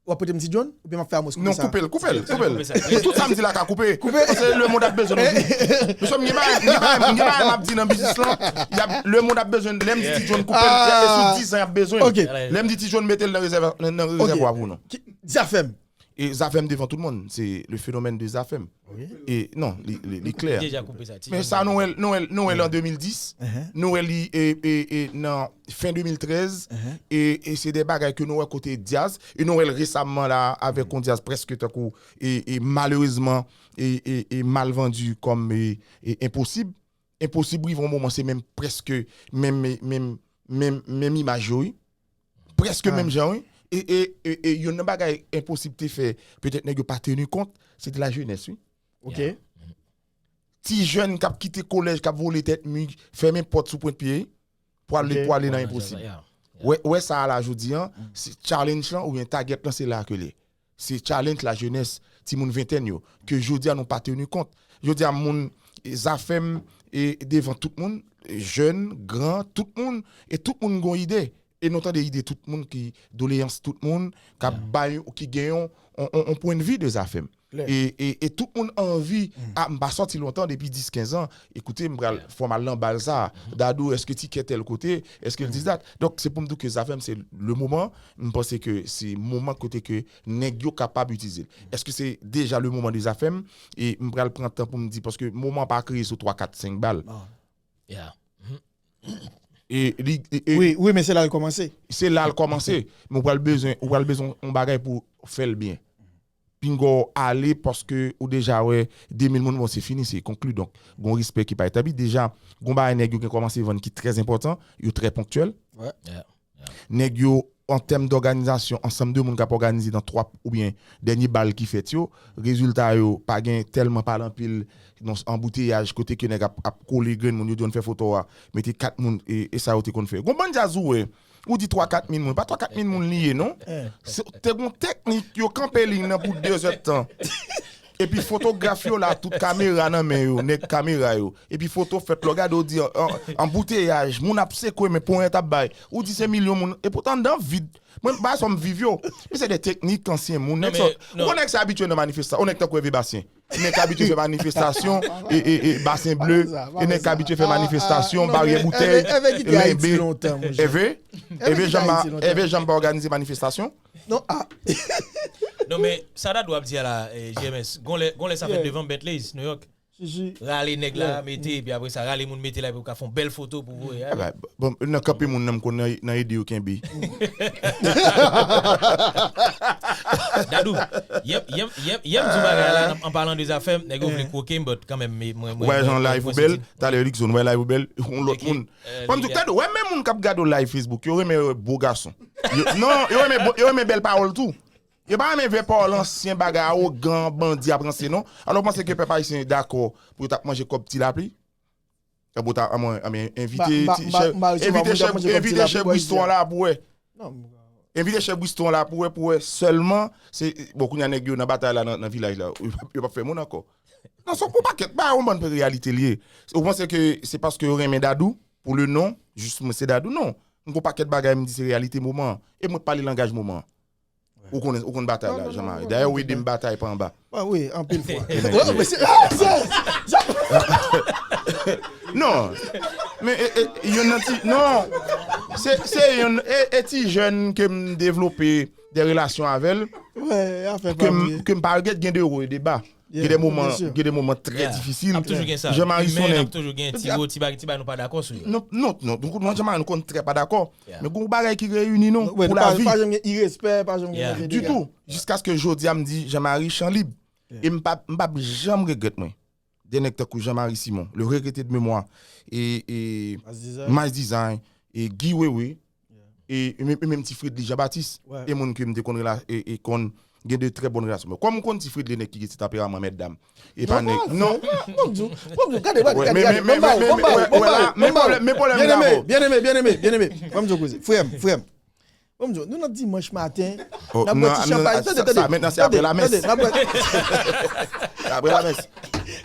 W ap pote m Ti John? Oubyen m ap fè Amos koupe sa? Non, koupe l, koupe l, koupe l. Tout sa m di la ka koupe. Koupe. Paske lemonn ap bezwen nou. Mesye, m gen bagay, m gen bagay, m gen bagay m ap di nan biznis lan. Y ap, lemonn ap bezwen, lè m di Ti John koupe l, e sou dizan y ap bezwen. Ok. Lè m di Ti John mete l nan rezèv, nan, nan rezèvwa pou nou. Zafèm. E Zafèm devan tout moun, se le phénomène de Zafèm. E non, li, li, li klè. Men sa nou wè l, nou wè l, nou wè l an de mil dis, nou wè li, e, e, e nan fen de mil trèz, e, e se de bagay ke nou wè kote djaz, e nou wè l resaman la avèk yon djaz prèske tankou, e, e malerezman, e, e, e mal vandi kòm, e, e Enposib. Enposib rive yon moman, se menm prèske menm, menm, menm, menm imaj yo, wi. Prèske menm jan, wi. E, e, e, e youn nan bagay Enposib te fè, petèt nèg yo pa teni kont, se te lajenès, wi. Ok. Ti jèn k ap kite kolèj, k ap vole tèt mi, fèmen pòt sou pwent pye, pou ale, pou ale nan Enposib. Wè, wè sa a la jodi an, se challenge lan oubyen target lan, se la ke l ye. Se challenge lajenès, timoun ventèn yo, ke jodi a nou pa teni kont. Jodi a moun, e, Zafèm, e, devan tout moun, e, jèn, gran, tout moun, e tout moun gon ide. E nou tande ide tout moun ki, doleyans tout moun, k ap bay, ki gen yon, on, on, on pwennvi de Zafèm. E, e, e tout moun anvi, a, m pa sòti lontan, depi dis, kenz an, ekoute, m pral, fò m al nan bal sa. Dadou, èske ti kè tèl kote? Èske l di dat? Donk, se pou m di w ke Zafèm, se le moman, m panse ke se moman kote ke nèg yo kapab itilize l. Èske se deja le moman de Zafèm? E m pral pran tan pou m di, paske moman pa kreye sou twa, kat, senk bal. E li, e, e wi, wi, men se la l kòmanse. Se la l kòmanse. Men ou pral bezwen, ou pral bezwen yon bagay pou fè l byen. Pinga w ale paske ou deja wè de mil moun, bon, se fini, se konkli. Donk, gon respè ki pa etabli. Deja, gon bagay nèg yo gen kòmanse vann ki trè enpòtan, yo trè ponktyèl. Nèg yo an tèm dòganizasyon, ansanm de moun k ap òganize nan twa oubyen dènye bal ki fèt yo, rezilta yo pa gen tèlman pale anpil, non, anbouteyaj kote ke nèg ap, ap kole grenn moun, yo di yo fè foto a, mete kat moun, e, e sa yo te konn fè. Gon bann djaz ou wè, ou di twa kat mil moun, pa twa kat mil moun li ye, non. Se, te gon teknik, yo kanpe liy nan pou de zè tan. Epi fotograf yo la, tout kamera nan men yo, nèg kamera yo. Epi foto fèt, lè w gade, w di, an, an, anbouteyaj, moun ap sekwe, men ponyèt ap bay. Ou di se milyon moun, e poutan anndan vid. Mwen, bagay sa m viv yo. Men se de teknik ansyen moun. Nèg sa, ou konnen nèg sa abitye nan manifestasyon. Ou nèg tankou Ève Basyen. Nèg ki abitye fè manifestasyon, e, e, e Basyen Ble, e nèg ki abitye fè manifestasyon, baryè boutèy, lenbe. Ève, Ève janm pa, Ève janm pa òganize manifestasyon. Non, ah. Non, men sa Dadou ap di a la, eh, G M S, gon lè, gon lè sa fèt devan Bentley's, New York. Rale nèg la, mete, epi apre sa, rale moun mete la, epi ou ka fè yon bèl foto pou voye ale. Bon, nan kanpe moun nan, m konn nan, nan ede yo kenbe. Dadou, yèm, yèm, yèm, yèm di bagay la, an palan de zafè, nèg yo vle kwoke m, but kanmenm, mwen, mwen. Wè jan live ou bèl, talè Erickson, wè live ou bèl, yon lòt moun. Ban m di w, Dadou, wè menm moun k ap gade w live Facebook, yo renmen wè bo gason. Yo, non, yo renmen, yo renmen bèl pawòl tou. Yo pa renmen vye pawòl ansyen, bagay awogan, bandi ap ranse, non. Alò, w panse ke pèp ayisyen dakò pou yo t ap manje kòb ti lapli? Ebyen, ta, anmwen, anmwen, envite ti chè, envite chè, envite chè Briston la pou wè. Envite chè Briston la pou wè, pou wè sèlman, se, bon, kounye a nèg yo nan batay la, nan, nan vilaj la, yo p ap fè moun ankò. Non, se yon pakèt bagay, yon bann reyalite li ye. Ou panse ke se paske yo renmen Dadou, pou le non, jis mwen se Dadou, non. M gon pakèt bagay m di se reyalite moman an. E mwen k pale langaj moman an. Ou konn, ou konn batay la, Jean Marie. Dayè, ou ede m batay pa anba. Ah wi, anpil fwa. Non. Men, e, e, youn nan ti, non. Se, se youn, e, e ti jèn ke m devlope de relasyon avè l. Ke m, ke m pa regrèt gen de wo e de ba. Gen de moman, gen de moman trè difisil. Ap toujou gen sa. Jan Mari Sonnen. Ap toujou gen ti wo, ti bagay, ti bagay nou pa dakò sou yo. Non, non, non. Donk, mwen, Jan Mari, nou konn trè pa dakò. Men gon bagay ki reyini nou pou lavi. Pa janm gen irespè, pa janm gen dega. Ditou. Jiskaske jodi a m di Jan Mari chan lib. E m p ap, m p ap janm regrèt mwen. De nèg tankou Jan Mari Simon, le regretté de mémoire, e, e Miles Design, e Guy Wewe, e, e menm, e menm ti Fredly Jean Baptiste, e moun ke m te konn rela-, e, e konn gen de trè bòn relasyon. Men kòm m konn ti Fredly nèg ki gen ti tanperaman mètdam. E pa nèg, non. Bon, bon, gade, gade, gade, gade, men, men, men, men, men, men, men, men, men, men, pwoblèm, men pwoblèm li la, bro. Byeneme, byeneme, byeneme, byeneme. Ban m di w koze. Frè m, frè m. Ban m di w, nou nan dimanch maten, n ap bwè ti chanpay. Tande, tande, tande, n ap bwè. Apre lamès.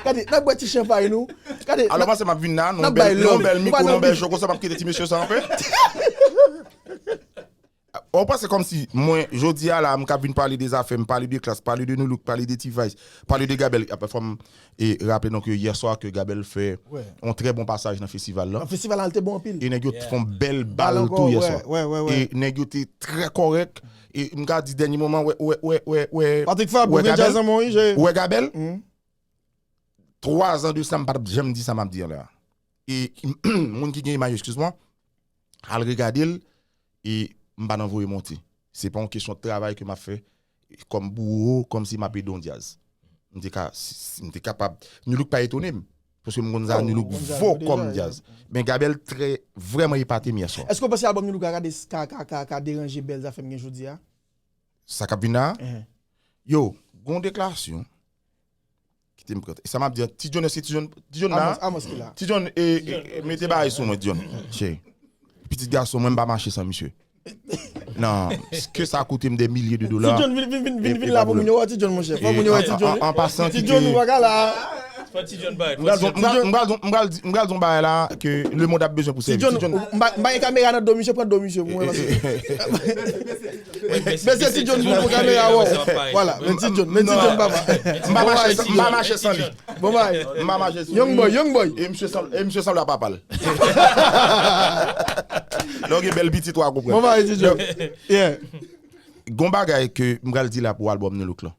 Gade, n ap bwè ti chanpay nou. Gade, alò, panse m ap vin la, nou bèl, nou bèl mikwo, nou bèl cho, konsa m ap kite ti mesye sa anpe. Ou panse kòmsi mwen, jodi a la, m ka vin pale de zafè, m pale de Klass, pale de Nu Look, pale de T-Vice, pale de Gabèl. Apre, fò m e raple nou ke yè swa ke Gabèl fè yon trè bon pasaj nan festival lan. Nan festival lan, li te bon anpil. E nèg yo te fè yon bèl bal tou yè swa. E nèg yo te trè kòrèk. E m ka di dènye moman, wè, wè, wè, wè, wè, Patrick Fab, ou gen djaz nan men w, wi, Jay. Wè Gabèl? Twa zan de sa, m pa t ap janm di sa m ap di an la. E moun ki gen imaj yo, eskiz mwen, al regade l, e m pa nan voye monte. Se pa yon kesyon de travay ke m ap fè kòm bouwo, kòmsi m ap ede yon djaz. M te ka, si, si m te kapab. Nu Look pa etone m. Paske m konn sa, Nu Look vo kòm djaz. Men Gabèl trè, vrèman epate m yè swa. Èske w panse albòm Nu Look la ka, ka, ka, ka, ka deranje bèl zafè m gen jodi a? Sa k ap vin la? Yo, gon deklarasyon. Kite m prete. E sa m ap di an, Ti John, èske Ti John, Ti John la? Amos, Amos ki la. Ti John, e, e, mete bagay sou mwen, Ti John. Cheri. Pitit gason, mwen m pa mache san misye. Non, ke sa koute m de milye de dola. Ti John, vin, vin, vin, vin, vin la pou moun yo wè Ti John, monchè. Fò moun yo wè Ti John. An pasan, Ti John, ou pa ka la. Fò Ti John bay. M pral di, m pral di, m pral di yon bagay la ke lemonn ap bezwen pou sèvi. Ti John, m pa, m pa gen kamera nan do misye, pran do misye pou mwen, paske Mesye Ti John pou, pou kamera, wè. Vwala, men Ti John, men Ti John, papa. M pa mache, m pa mache san li. Bon bagay. M pa mache san li. Young boy, young boy. E misye sanble, e misye sanble a papa l. Lè w gen bèl pitit, w a konprann. Bon bagay, Ti John. Yeah. Gon bagay ke m pral di la pou albòm Nu Look lan.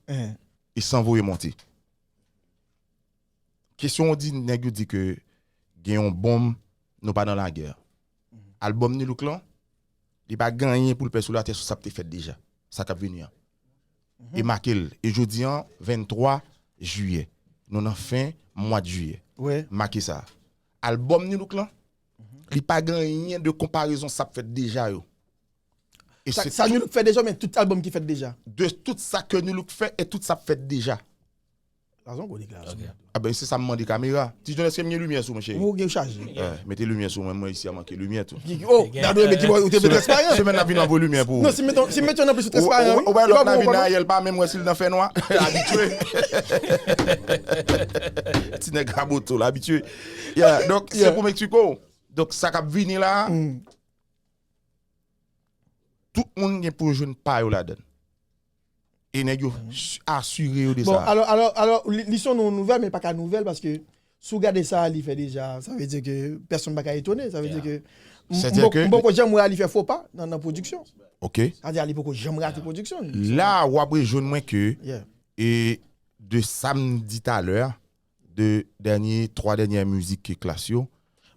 E san voye monte. Kesyon w di, nèg yo di ke gen yon bonm, nou pa nan lagè. Albòm Nu Look lan, li pa gen anyen pou l pè sou latè sou sa k te fèt deja, sa k ap vini an. E make l. E jodi an, venntwa jiyè. Nou nan fen mwa de jiyè. Make sa. Albòm Nu Look lan, li pa gen anyen de konparezon sa k fèt deja yo. E sa, se sa Nou Look fè deja, men tout album ki fèt deja. De tout sa ke Nou Look fè e tout sa fèt deja. Sa se yon gwo deklarasyon. Ok. A ben, se sa m mande kamera. Ti John, èske m gen limyè sou mwen, cheri? Ou gen chaje. Eh, mete limyè sou mwen, mwen isi a manke limyè tou. Ki- Oh, gade, men ki bò, ou te vle transparan. Semèn la vin anvoye limyè pou ou. Non, si mete, si mete nan plis ou transparan, wi. Ou wè lòt la vin la, yè l pa menm wè si l nan fè nwa. Abitye. Ti nèg raboto la, abitye. Yeah, donk, se pou m eksplike w. Donk, sa k ap vini la, tout moun gen pou yo jwenn pa yo ladan. E nèg yo asire yo de sa. Bon, alò, alò, alò, li, li se yon nouvèl, men li pa ka nouvèl, paske si w gade sa li fè deja, sa vle di ke pèsonn pa ka etone. Sa vle di ke m- m poko- m poko janm wè li fè fo pa nan, nan pwodiksyon. Ok. Sa vle di li poko janm rate pwodiksyon. La, w ap rejwenn mwen ke, e de sa m di talè a, de dènye, twa dènyè mizik ke Klass yo.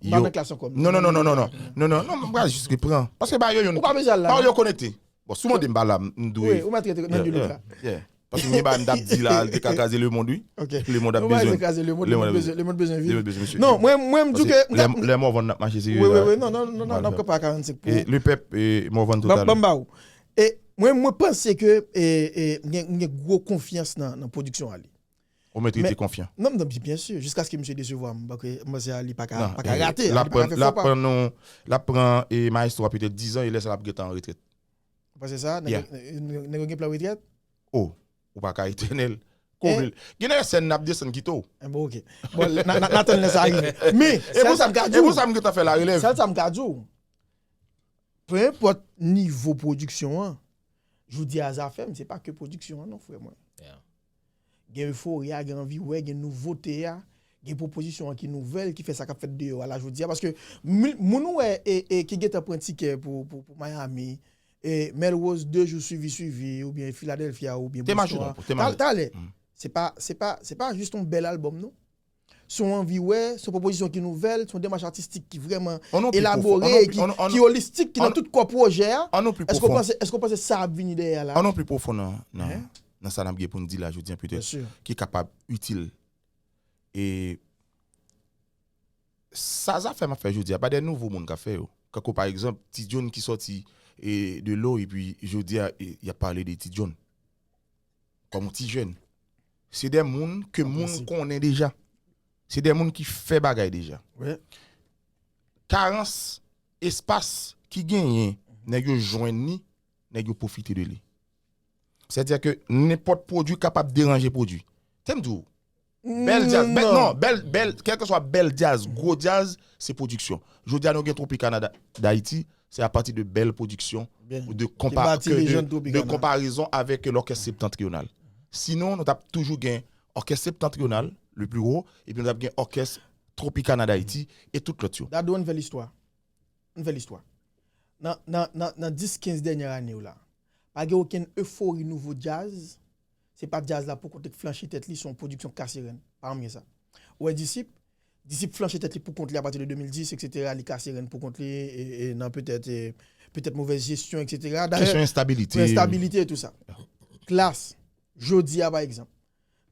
M pa nan Klass ankò. Non, non, non, non, non, non. Non, non, non, m pral jis repran. Paske ba yo youn. Ou pa bezwen al la. Ba yo konekte. Bon, si w mande m pa la, m dwe. Wi, ou mèt rete nan djoulik la. Yeah. Paske m gen bagay m t ap di la, l te ka kraze lemonn, wi. Ok. Lemonn ap bezwen. Ou pa bezwen kraze lemonn, lemonn bezwen, lemonn bezwen viv. Lemonn bezwen, mesye. Non, mwen, mwen, m di ke lè Morvan n ap mache serye la. Wi, wi, wi, non, non, non, non, n ap kanpe a karannsenk pou. E le pèp, e Morvan total. Ban m ba ou. E mwen, mwen panse ke, e, e, m gen, m gen gwo konfyans nan, nan pwodiksyon a li. Ou mèt rete konfyan. Non, non, byen si, jiskaske misye desevwa m, paske m panse a li pa ka, pa ka rate, li pa ka fè fo pa. L ap pran, l ap pran, e, maestro a petèt dizan, e lè sa l ap gentan an retrèt. Ou panse sa? Nèg yo gen plan retrèt? Oh, ou pa ka etènèl. Gen de sèn n ap desann kite w. Bon, ok. Bon, n a tann lè sa rive. Men, sèl sa m ka di w. E pou sa m gentan fè larelèv. Sèl sa m ka di w. Peu importe nivo pwodiksyon an, jodi a Zafèm, se pa ke pwodiksyon an non, frè mwen. Gen eufori a, gen anvi wè, gen nouvote a, gen pwopozisyon an ki nouvèl, ki fè sa k ap fèt deyò a la jodi a. Paske moun ou wè e, e, ki gentan pran tikè pou, pou, pou Miami, e, Melrose de jou swivi swivi, oubyen Philadelphia, oubyen Boston an. Talè, se pa, se pa, se pa jis yon bèl albòm, non. Se yon anvi wè, se yon pwopozisyon ki nouvèl, se yon demach atistik ki vrèman elabore, ki, ki olistik, ki nan tout kò pwojè a. Èske w panse, èske w panse sa ap vini dèyè a la? Ann nou pli pwofon nan, nan, nan sa n ap gen pou n di la jodi a, petèt, ki kapab itil. E sa Zafèm ap fè jodi a, pa de nouvo moun k ap fè yo. Kankou pa egzanp, Ti John ki sòti, e, de lo, epi jodi a, e, y ap pale de Ti John kòm yon ti jèn. Se de moun ke moun konnen deja. Se de moun ki fè bagay deja. Karans, espas ki genyen, nèg yo jwenn li, nèg yo pwofite de li. Sètadi ke nenpòt pwodui kapab deranje pwodui. Te m di w, bèl djaz, bèl, non, bèl, bèl, kèlkeswa bèl djaz, gwo djaz, se pwodiksyon. Jodi a nou gen Tropicana Da-, Dayiti, se apati de bèl pwodiksyon, de konpa-, ke de, de konparezon avèk lòkès septantriyonal. Sinon, nou t ap toujou gen òkès septantriyonal, le plus gros, epi nou t ap gen òkès Tropicana Dayiti e tout lòt yo. Dadou, ann fè listwa. Ann fè listwa. Nan, nan, nan, nan dis, kenz dènyè ane yo la, pa gen okenn efori nouvo djaz. Se pa djaz la poukont li k flanche tèt li, se yon pwodiksyon kase renn. Pa janm gen sa. Ou wè Disip, Disip flanche tèt li poukont li apati de de mil dis, etsetera, li kase renn poukont li, e, e nan petèt, e, petèt movèz jesyon, etsetera. Dayè, kesyon enstabilite. Enstabilite e tou sa. Klass, jodi a, pa egzanp,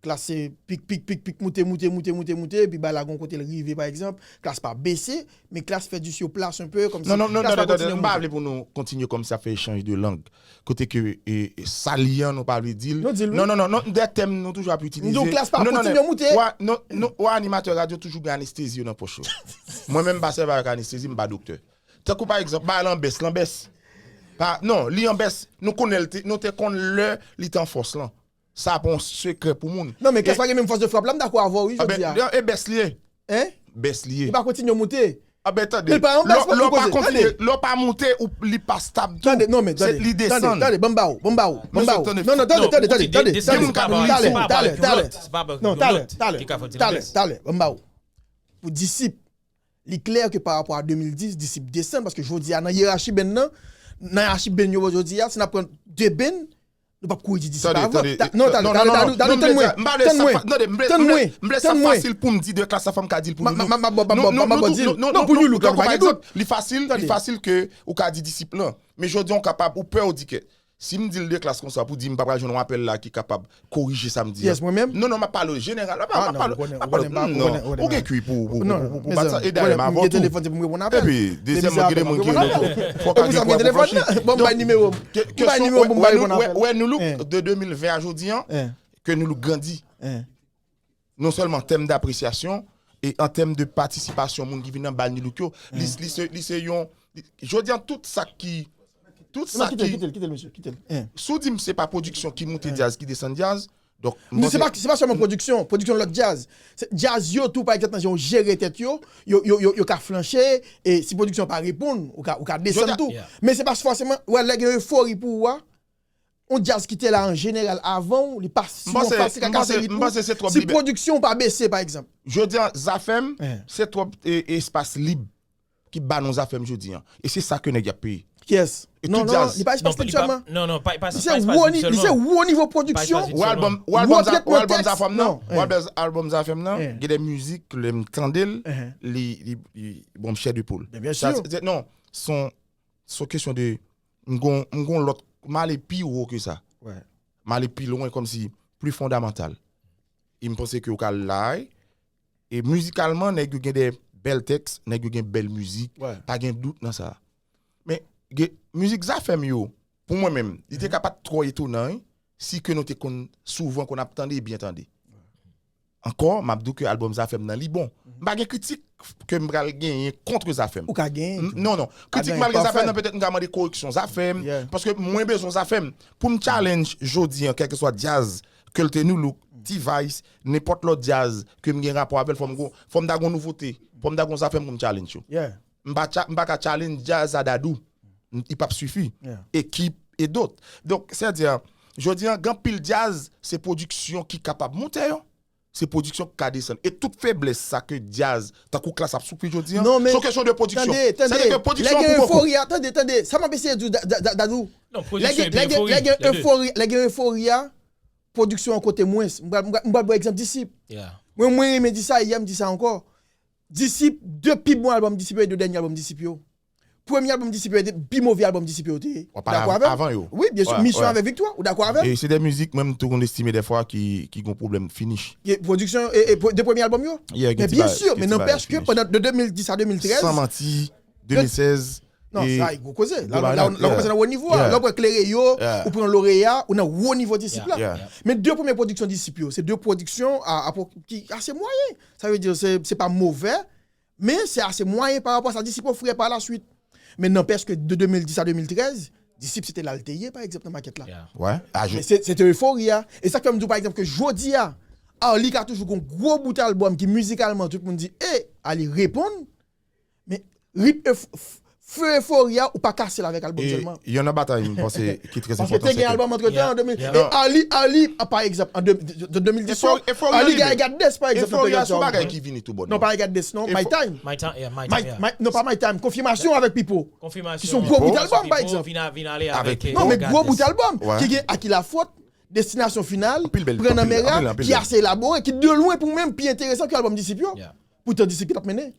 Klass se pik, pik, pik, pik, moute, moute, moute, moute, moute, epi bagay la gon kote l rive, pa egzanp, Klass pa bese, men Klass fè du surplace un peu, kòmsi Klass pa kontinye moute. Non, non, non, non, non, non, m pa vle pou nou kontinye kòmsi ap fè echanj de lang. Kote ke, e, e, sa li an, nou pa vle di l. Nou di l, wi. Non, non, non, non, de tèm nou toujou ap itilize. Nou di w Klass pa kontinye moute. Non, non, non, non, w a animatè radyo toujou gen anestezi yo nan pòch yo. Mwen menm, m pa sèvi avèk anestezi, m pa doktè. Tankou pa egzanp, bagay lan bès, lan bès. Pa, non, li an bès. Nou konnen l te, nou te konn lè li te an fòs lan. Sa pa yon sekrè pou moun. Non, men Klass pa gen menm fòs de frap la, m dakò avè w, wi, jodi a. E bès li ye. Hein? Bès li ye. Li pa kontinye moute. A ben, tande. Li pa an bès, lè w pa kontinye, lè w pa moute, ou, li pa stab tou. Tande, non, men tande. Li desann. Tande, tande, ban m ba w, ban m ba w, ban m ba w. Non, non, tande, tande, tande, tande. Gen moun k ap li fon. Talè, talè. Non, talè, talè. Talè, talè, ban m ba w. Pou Disip, li klè ke pa rapò a de mil dis, Disip desann, paske jodi a, nan yerachi band nan, nan yerachi band yo jodi a, si n ap pran de band, nou p ap kouri di Disip pa vre. Non, talè, talè, talè, tann mwen, tann mwen, tann mwen, tann mwen. M vle sa fasil pou m di de Klass sa fò m ka di l pou nou. M ap ba w di l. Non, pou nou, nou pa gen dout. Li fasil, li fasil ke ou ka di Disip lan. Men jodi a, ou kapab, ou pè, ou di ke Si m di l de klas konsa pou di m pa pral jwenn yon apèl la ki kapab korije sa m di a. Yes, mwen menm. Non, non, m ap pale jeneral. M ap Ah, ap non, pale. ou konnen, M ap ou pale. konnen, m pa, ou Non. konnen, ou Ou konnen. gen kwi pou, pou, Non, pou, pou men bat zan, sa. E ou dayè, konnen, m m avè gen w tou. Telefòn, se pou m reponn apèl. Epi, dezyèmman, gen de moun ki Reponn apèl. fò ka Epi gen sa, m gen telefòn nan. Bon, m bay nimewo m. M bay nimewo m pou m bay reponn apèl. Wè nou, Louk, Eh. de de mil ven a jodi an, Eh. ke nou, Louk, grandi. Eh. Non sèlman an tèm d'apresyasyon, e an tèm de patisipasyon moun ki vin nan bal Ni Louk yo, li, li se, li se yon, li- jodi an, tout sa ki, tout Non, sa kite l, ki, kite l, kite l, mesye, kite l. Eh. Si w di m se pa pwodiksyon ki moute djaz, ki desann djaz, donk, Men se pa, se pa sèlman pwodiksyon, pwodiksyon lòt djaz. Se djaz yo tou, pa egzanp, nan jan yo jere tèt yo, yo, yo, yo, yo ka flanche, e si pwodiksyon pa reponn, ou ka, ou ka desann tou. Men se pa fòseman, wè, lè gen efori pou ou a, yon djaz ki te la an jeneral avan w, li pa si yon fas, li ka kase ritm ou. Si pwodiksyon ou pa bese, pa egzanp. Jodi an, Zafèm, se twòp e, espas lib ki ba nou Zafèm jodi an. E se sa ke nèg y ap peye. Yes. E Non, tout non, djaz. Li pa espas lib sèlman. Non, non, pa, pa, Li se wo ni-, li se wo nivo pwodiksyon. Ou albòm, ou albòm, Wo trètman ou albòm tèks. Zafèm nan, Non. ou albòm, albòm Zafèm nan, Eh. gen de mizik, lè m tande l, Eh. li, li, li bon m chè de poul. Byen, byen Sa, si. se- se- non, son, son kesyon de, m gon, m gon lòt, m ale pi wo ke sa. Wè. M ale pi lwen kòmsi, pli fondamantal. E m panse ke ou ka la, e mizikalman, nèg yo gen de bèl tèks, nèg yo gen bèl mizik, Wè. Pa gen dout nan sa. Men, gen, mizik Zafèm yo, pou mwen menm, li te ka pa t twò etonan, wi, si ke nou te konn souvan konn ap tande e byen tande. Ankò, m ap di w ke albòm Zafèm nan, li bon. M pa gen kritik ke m pral genyen kont Zafèm. Ou ka genyen. Non, non. Kritik m pral gen Zafèm nan, petèt m ka mande koreksyon Zafèm, paske mwen bezwen Zafèm. Pou m challenge jodi an, kèlkeswa djaz, ke l te Nou Look, T-Vice, nenpòt lòt djaz ke m gen rapò avè l, fò m gon, fò m ta gon nouvote, fò m ta gon Zafèm pou m challenge yo. M pa, cha- m pa ka challenge djaz a Dadou. M- Li p ap sifi. Ekip e dòt. Donk, sètadi, jodi an, gen anpil djaz, se pwodiksyon ki kapab moute yo. Se pwodiksyon ki ka desann. E tout feblès sa ke djaz, tankou Klass ap soufri jodi an, Non, men se yon kesyon de pwodiksyon. Tande, tande. Sètadi ke pwodiksyon Lè gen pou poko. Euphoria, tande, tande. Sa m ap eseye di w, Da- Da- Da- Dadou. Non, Lè pwodiksyon gen, epi lè gen, efori. lè gen Lè de. Euphoria, lè gen Euphoria, pwodiksyon an kote mwens. M pral, m pral, m pral ba w egzanp Disip. Yeah. Mwen, mwen renmen di sa, yè m di sa ankò. Disip, de pi bon albòm Disip yo, e de dènye albòm Disip yo. Premye albòm Disip yo, e de pi move albòm Disip yo te ye. W ap pale Dakò av- avè m? avan yo. Wi, byen si. Wè, Misyon wè. Avèk Viktwa, ou dakò avè m? E se de mizik, menm tou konn estime dèfwa ki, ki gon pwoblèm finish. Ye, pwodiksyon e, e pwo- de premye albòm yo? Yeah, gen Men ti byen bagay, si, gen men ti bagay nanpèch ke finish. pandan de de mil dis a de mil trèz, San Manti, de mil sèz. Non, e- sa e gwo koze. La, Gwo la, bagay, la, la, ou yeah. kòmanse nan wo nivo a. Yeah. Lè ou pran Klere yo, Yeah. ou pran Loreya, ou nan wo nivo Disip la. Yeah. Men de premye pwodiksyon Disip yo, se de pwodiksyon a, a, ki ase mwayen. Sa vle di, se, se pa move, men se ase mwayen pa rapò a sa Disip ofri pa la swit. Men nanpèch ke de de mil dis a de mil trèz, Disip se te la l te ye, pa egzanp, nan makèt la. Yeah. Wè, aje. Men se, se te Euphoria. E sa k fè m di w, pa egzanp, ke jodi a, Arly ka toujou gon gwo bout albòm ki mizikalman tout moun di, e, Arly reponn. Men ritm euf- f- feu Euphoria, ou pa kase l avèk albòm E sèlman. yon nan batay, m panse, ki trè Paske enpòtan, te gen se ke albòm antretan, Yeah, an de mil, yeah. e Arly, Arly, pa egzanp, an de, de, de de mil dis yo, Euphoria, Euphoria Arly li gen I menm. Got This, pa egzanp, nan Euphoria peryòd se yon sa. bagay ki vini tou bon. Non, pa I Got This, non, Eupho- My Time. My Time, yeah, My My- Time, yeah. My- non, pa My Time, Konfimasyon avèk Pipo. Konfimasyon. Ki se yon gwo bout albòm, pa Euphoria. egzanp. Vin a, vin ale Avèk avèk. Non, euh, men God gwo Bless. bout albòm, Ouais. Ki gen Akil Afròt, Destinasyon Final, Anpil bèl, Pran nan anpil, Mera, anpil, anpil ki bèl. Ase Elabore, ki de lwen pou mwen pi enteresan ke albòm Disip yo. Yeah. Poutan Disip ki t ap mennen.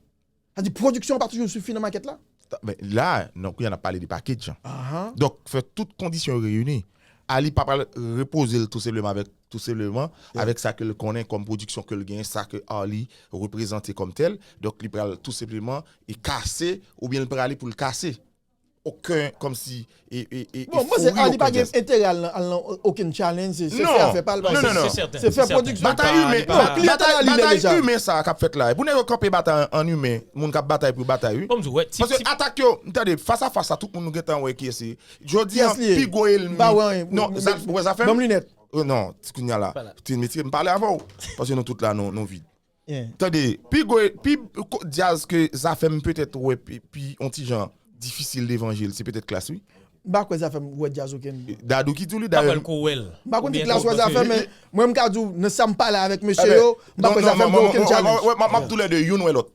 Sa di pwodiksyon pa toujou sifi nan makèt la. Men la, non, kounye a n ap pale de package. Ahan. Donk, fè tout kondisyon yo reyini. Arly pa pral repoze l tou senpleman avèk, tou senpleman, avèk sa ke l konnen kòm pwodiksyon ke l genyen, sa ke Arly reprezante kòm tèl. Donk, li pral tou senpleman e kase, oubyen l prale pou l kase. Okenn, kòmsi, e, e, e, Bon, mwen se efori, Arly pa okenn gen tèks. enterè al nan, al nan okenn challenge, se se Non. fè afè pa l. Non, non, non. Se sèten, Se fè se sèten. pwodiksyon. Batay Li pa- imen. li pa- Non, kliyantèl Batay, Arly la batay deja. imen sa k ap fèt la. Pou nèg yo kanpe batay an imen, moun k ap batay pou batay, wi. Bon, m di w, wè, ti- Paske ti- atak yo, m tande, fas a fas sa, tout moun nou gentan wè kiyès se. Jodi an, Kiyès li ye? pi gwo elmi. M pa wè anyen. Non, M- Zaf-, wè Zafèm? Ban m linèt. Euh, non, ti kounye a la. Pa la. Ti metye, m pale avè w. Paske nou tout la, nou, nou vid. Yeah. Tande, pi gwo, pi ko- djaz ke Zafèm petèt wè pi, pi on ti jan difisil devan je l, se petèt Klass, wi. M pa kwè Zafèm wè djaz okenn. Dadou ki di w li, Pa dayè. kwè l ko wè l. M pa konn si Oubyen Klass ko- wè Zafèm, men mwen m ka di w, nan sa m pale avèk mesye Eben, yo, m pa non, kwè non, Zafèm non, gen okenn non, challenge. non, non, m ap tou lè de youn wè lòt.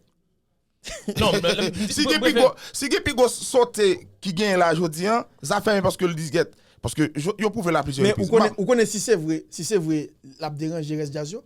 Non, men, men, Si gen pi bref, gwo, si gen pi gwo sote ki genyen la jodi an, Zafèm paske l di gèt. Paske yo, yo pwouve l a plizyè Men repriz. ou konnen, M- ou konnen si se vre, si se vre, l ap deranje rès djaz yo.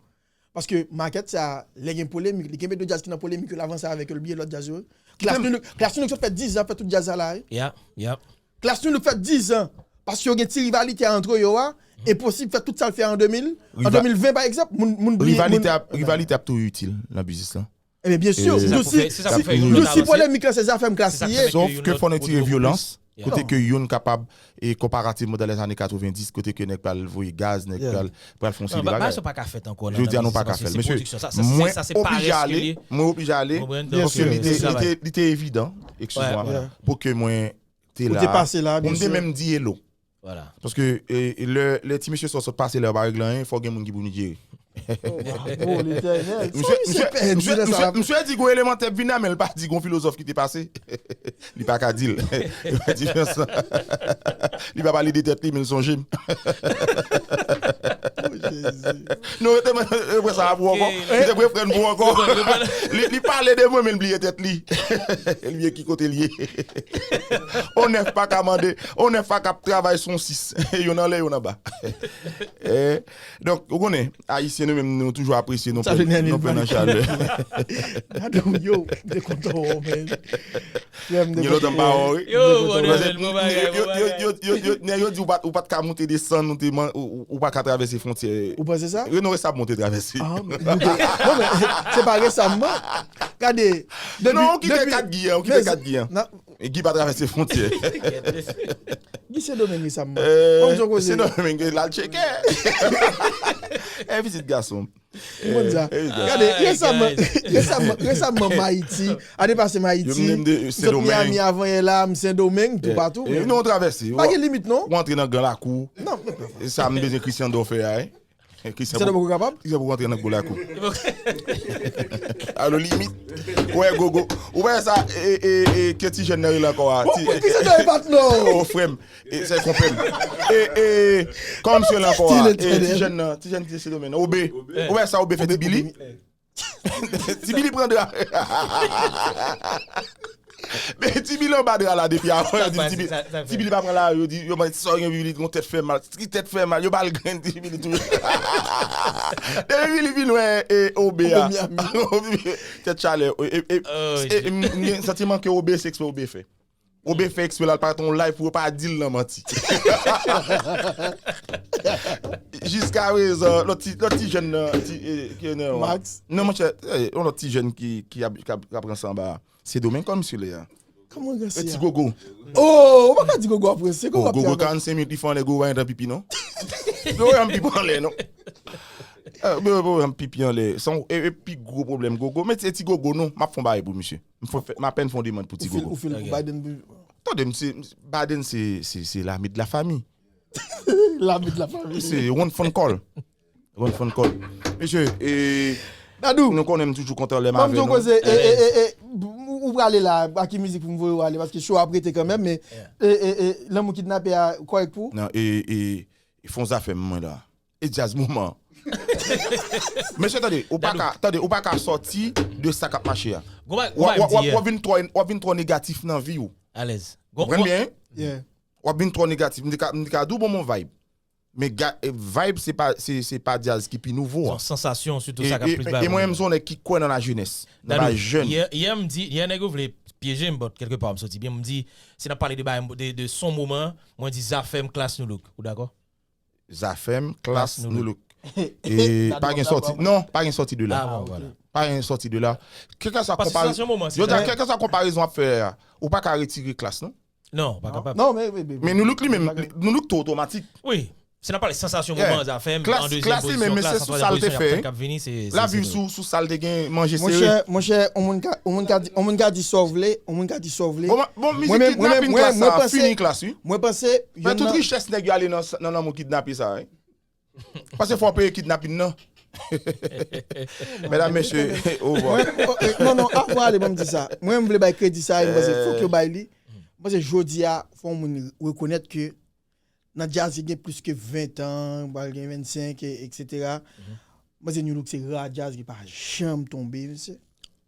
Paske makèt sa, lè gen polemik, li kenbe de djaz ki nan polemik yo, l avanse avèk yo, l bliye lòt djaz yo. Klass Nou Look, Klass Nou Look sot fè diz an, fè tout djaz sa la, wi. Yeah, yeah. Klass Nou Look fè diz an, Paske yo gen ti rivalite antre yo a, enposib fè tout sa l fè an de mil, an de mil ven pa egzanp, moun, moun bliye. Rivalite ap, rivalite ap toujou itil nan biznis lan. Ebyen, byen si, se sa pou fè, se sa pou fè youn nan si polemik lan se Zafèm Klass li ye. Sof ke fò n retire vyolans, kote ke youn kapab, e konparativman dan lèzane katrevendis, kote ke nèg pral voye gaz, nèg pral, pral fè yon seri de bagay. Bagay sa pa ka fèt ankò. Jodi a nou pa ka fè l. Mesye, mwen oblije ale, mwen oblije ale, paske li te, li te, li te evidan, eskize mwen, pou ke mwen te la, pou m te menm di hello. Paske lè, lè ti mesye sa sot pase la, yo pa regle anyen, fò gen moun ki pou vin jere. Misye di gon eleman tèt vin la, men l pa di gon filozòf ki te pase. Li pa ka di l. Li pa pale de tèt li, men l sonje m. Non, yo te mwen sa pou ankò. Yo te mwen pran pou ankò. Li, li pale de mwen, men l bliye tèt li. L bliye ki kote l ye. On nèf pa ka mande, on nèf pa ka travay son sis. Youn anlè, youn anba. Donk, ou konnen, Ayisyen nou menm, nou toujou apresye, nou plen nan chalè. Gade w, yo, m te kontan wè w, men. Gen lontan m pa wè w, wi. Yo, bon, bon bagay, bon bagay. Nèg yo di ou pa t ka monte desann, ou pa ka travèse fwontyè. Ou panse sa? Reno Resab monte travèse. Non, men, se pa resamman. Gade, depi... Non, ou kite kat Gi an, ou kite kat Gi an. Gi pa travèse fwontyè. Gi Sendomeng resamman. Sendomeng, l al tcheke. E vizit gason. Ou konn sa. Gade, resamman, resamman, resamman m Ayiti, ane pase m Ayiti, m sot Miami avanyè la, m Sendomeng, toupatou. Nou travèse. Pa gen limit, non. Ou antre nan gran lakou. Non, men pa vre. E sa m bezwen Christian Dor fè a, wi. Christian Dor poko kapab? Christian poko antre nan gwo lakou. Alo limit. Ou wè Gogo. Ou wè sa, e, e, e, ke ti jèn nan rele ankò a? Bon, Christian Dor e patnè w. O, frè m. E se konpè m. E, e, kòman misye rele ankò a? E, ti jèn nan, ti jèn ki te Sendomeng. Obe. Ou wè sa Obe fè Ti Bili? Ti Bili pran dra. Men Ti Bili anba dra la depi avan, yo di Ti Bili, Ti Bili pa pran la, yo di, yo mande sa gen Bili, gon tèt fè mal. Ki tèt fè mal? Yo ba l grenn Ti Bili tou. Depi Bili vin wè, e, Obe a. Tèt chalè. E, e, e, m gen santiman ke Obe se eksprè Obe fè. Obe fè eksprè l al parèt yon live pou yo pa di l nan manti. Jiskaprezan, lòt ti, lòt ti jèn nan, ti, e, ki nan Max. Non, monchè, e, yon lòt ti jèn ki, ki ap, k ap, k ap ranse anba a. Sendomeng kòm misye le a. Kòman ranse a? E ti Gogo. Oh, ou pa ka di Gogo ap ranse, Gogo ap travay. Gogo karannsenk minit, li fè anlè, Gogo pa gentan pipi, non. Gogo pa janm pipi anlè, non. Gogo pa janm pipi anlè. Se yon, e, e pi gwo pwoblèm Gogo. Men e ti Gogo, non, m ap fè yon bagay pou misye. M fè, m apèn fè yon demann pou ti Gogo. Ou fè l pou Biden pou... Tande, m se, Biden se, se, se l'ami de la famille. L'ami de la famille. Se one phone call. One phone call. Mesye, e, Dadou, nou konnen m toujou kontan lè m avè nou. Koze, e, e, e, e, ou, ou prale la, a ki mizik pou m voye w ale, paske show ap rete kanmenm, men, e, e, e, lanmou kidnape a kòrèk pou ou? Non, e, e, e fè yon zafè mwen la. E djaz moman. Mesye, tande, ou pa ka, tande, ou pa ka sòti de sa k ap mache a. W ap, w ap, w ap vin twò, w ap vin twò negatif nan vi w. Alèz. Konprann byen? W ap vin twò negatif. M te ka, m te ka di w bon, bon vibe. Men ga-, e, vibe, se pa, se, se pa djaz ki pi nouvo a. Se yon sansasyon, sitou sa k ap plis bay moun. E mwen menm, se yon nèg ki kwè nan lajenès, nan bagay jèn. Yè, yè m di, yè nèg yo vle pyeje m, but kèlke pa m soti byen, m di, si n ap pale de bagay, de, de son moman, mwen di Zafèm, Klass, Nu Look. Ou dakò? Zafèm, Klass, Nu Look. E pa gen sòti, non, pa gen sòti de la. Pa gen sòti de la. Kèlkeswa konparezon, jodi a, kèlkeswa konparezon w ap fè a, ou pa ka retire Klass, non? Non, pa kapab. Non, men, men, men, men Nu Look li menm, Nu Look twò otomatik. Wi. Si n ap pale sansasyon moman, Zafèm, an dezyèm pozisyon, Klass an twazyèm pozisyon, y ap tann k ap vini, se, se, l ap viv sou, sou sa l te gen, manje sere. Monchè, monchè, yon moun ka, yon moun ka di, yon moun ka di sa w vle, yon moun ka di sa w vle. Bon, bon, mizik kidnapin Klass sa, fini Klass, wi. Mwen panse, men tout richès nèg yo ale nan, nan lanmou kidnape sa, wi. Paske fò w peye kidnapin nan. Medam, mesye, ovwa. Non, non, avan ale, ban m di sa. Mwen, m vle bay kredi sa, e m panse fòk yo bay li. M panse jodi a, fò yon moun rekonèt ke nan djaz ki gen plis ke ven tan, pral gen vennsenk, e, etsetera. M panse Nu Look se ra djaz ki pa janm tonbe, mesye.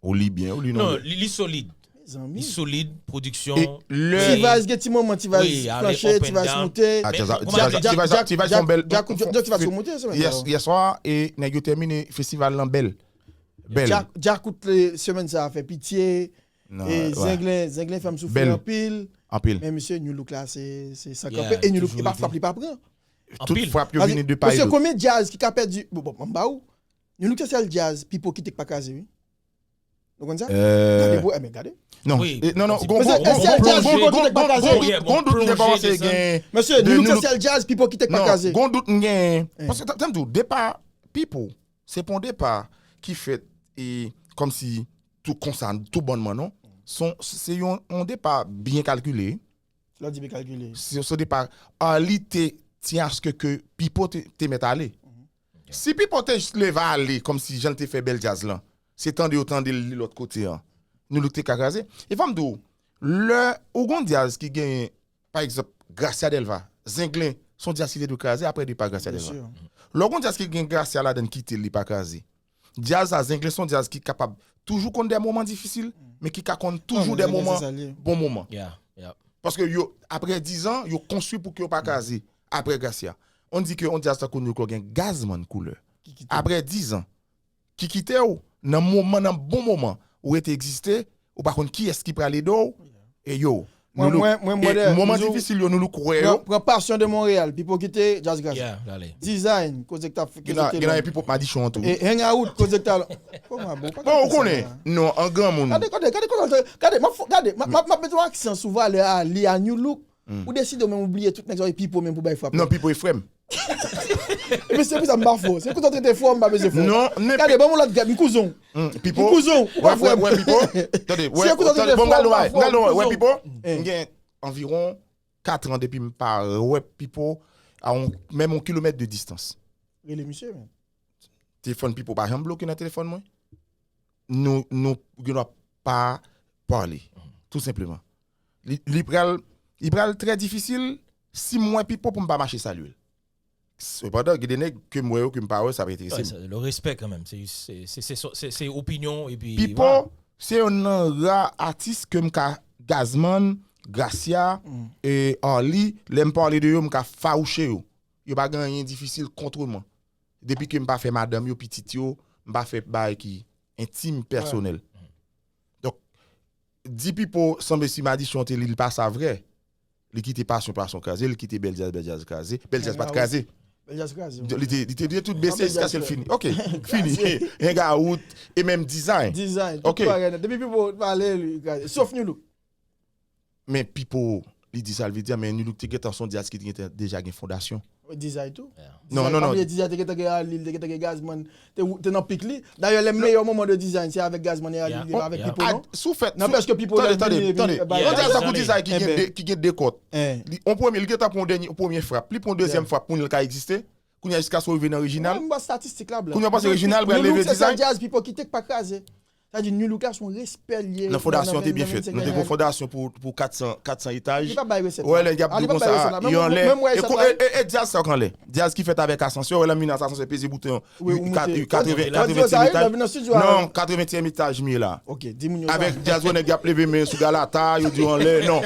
Ou li byen, ou li non. Non, li, li solid. Mezanmi. Li solid, pwodiksyon. T-Vice gen ti moman, T-Vice flanche, T-Vice moute. T-Vice fè yon bèl. Djakout, Djakout, T-Vice yo moute, se mèt la. Yèswa, e nèg yo tèmine festival lan bèl. Bèl. Djakout, semèn sa a fè pitye. E Zenglen, Zenglen fè m soufri anpil. Anpil. Men misye, New Look la, se se san kanpe. E New Look, e pa frap li pa pran. Tout frap yo vini de pa e dot. Konbyen djaz ki ka pèdi? Bon, bon, m ba ou. New Look se sèl djaz Pipo kite k pa kraze, wi. Nou konn sa? Gade pou, enben gade. Non, non, non. Gon dout m te kòmanse gen. Mesye, New Look se sèl djaz Pipo kite k pa kraze. Non, gon dout m gen. Paske tanm di w, depa Pipo, se pa yon depa ki fèt e kòmsi tou konsa, tou bonnman, non. Se yon depa byen kalkile. Lè w di byen kalkile. Se yon depa Arly te tyen aske ke Pipo te mèt ale. Si Pipo te jis leve ale kòmsi jan l te fè bèl djaz lan, se tande yo tande l li lòt kote an, New Look te ka kraze. E fò m di w, lè ou gon djaz ki genyen, pa egzanp, Gracia Delva, Zenglen, se yon djaz ki te dwe kraze apre depa Gracia Delva. Lè w gon djaz ki gen Gracia ladan l kite l, li pa kraze. Djaz sa, Zenglen se yon djaz ki kapab toujou konn de moman difisil, men ki ka konn toujou de moman bon moman. Paske yo, apre dizan, yo konstwi pou ke yo pa kraze. Apre Gracia. On di ke on djaz tankou New Look gen Gazman koulè. Apre dizan, ki kite w nan moman, nan bon moman, ou rete egziste, ou pa konn kiyès ki pral ede w, e yo. Mwen, mwen, mwen, mwen, moman difisil yo, New Look wè yo. Pran, pran Passion de Montréal, Pipo kite Djaz Gracia. Design, koze k t ap fè. Gen nan Pipo Madichon an tou. E Hangout, koze k t ap. Kòman bon, pa. Bon, ou konnen, non, an granmoun. Gade, gade, gade, gade, gade, m ap, gade, m ap, m ap met yon aksan sou valè a li a New Look. Ou deside w menm ou bliye tout nèg sa yo, e Pipo menm pou bay frap. Non, Pipo e frè m. Epi se pou sa m pa fò. Se konsa w trete fò, m pa bezwen fò. Non, men gade, ban m yon lòt gad, m kouzen w. Pipo. M kouzen w, ou pa frè m. Wè Pipo. Tande, wè, bon, m gade, wè Pipo. M gen anviwon kat an depi m pa wè Pipo a menm yon kilomèt de distans. Rele misye, men. Telefòn Pipo pa janm bloke nan telefòn mwen. Nou, nou, gen dwa pa pale. Tou senpleman. Li, li pral, li pral trè difisil si m wè Pipo pou m pa mache salye l. Sepandan, gen de nèg ke m wè yo, ke m pa wè, sa pa enterese m. Le respè kanmenm. Se, se, se, se, se, se opinyon epi. Pipo, se youn nan ra atis ke m ka Gazman, Gracia, e Arly, lè m pale de yo, m ka fawouche yo. Yo pa gen anyen difisil kont mwen. Depi ke m pa fè madanm yo, pitit yo, m pa fè bagay ki entim, pèsonèl. Donk, di Pipo sanble si Madichon te li, li pa sa vre. Li kite Passion, Passion kraze, li kite Bèl Djaz, Bèl Djaz kraze. Bèl Djaz pa t kraze. Bèl Djaz kraze. Li te, li te, li te tout bese jiskaske l fini. Ok, fini. Hangout, e menm Design. Design, tout bagay nan. Depi Pipo pale, li kraze. Sof New Look. Men Pipo, li di sa l vle di a, men New Look te gentan se yon djaz ki te gentan deja gen fondasyon. Design tou. Non, non, non. Design te gentan gen Arly, li te gentan gen Gazman, te, te nan pik li. Dayè, lè meyè moman de Design, se avèk Gazman e Arly, li pa avèk Pipo, non? Sou fèt, nanpèch ke Pipo tande, tande, tande. Yon djaz tankou Design ki gen de, ki gen de kòd. Li, yon premye, li gentan pran yon dènye, yon premye frap. Li pran yon dezyèm frap pou l ka egziste. Kounye a jiskaske w rive nan Reginald. Mwen, mwen statistik la, blan. Kounye a w panse Reginald pral leve Design? New Look se sèl djaz Pipo kite k pa kraze. Sa di New Look la se yon respè l ye. Nan fondasyon an te byen fèt. Nou te gon fondasyon pou, pou kat san, kat san etaj. Li pa bay resèt la. Wè, lè y ap di konsa, yo anlè. E, e, e djaz sa k anlè? Djaz ki fèt avèk asansè, wè, lè m vin nan asansè, peze bouton, katreven, katreventyèm etaj. Non, katreventyèm etaj m ye la. Avèk djaz wè nèg y ap leve men sou galata, yo di yo anlè, non.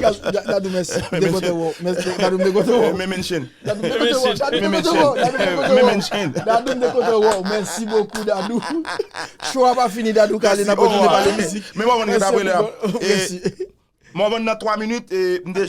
Dadou, mèsi. M te kontan wè w. Dadou, m te kontan wè w. Men mention. Dadou, m te kontan wè w. Dadou, m te kontan wè w. Dadou, m te kontan wè w. Mèsi bokou, Dadou. Show a pa fini, Dadou, kale nan pwofite pale mizik. Men mwen konn gen apre lè. Mwen konn nan twa minit, e m deja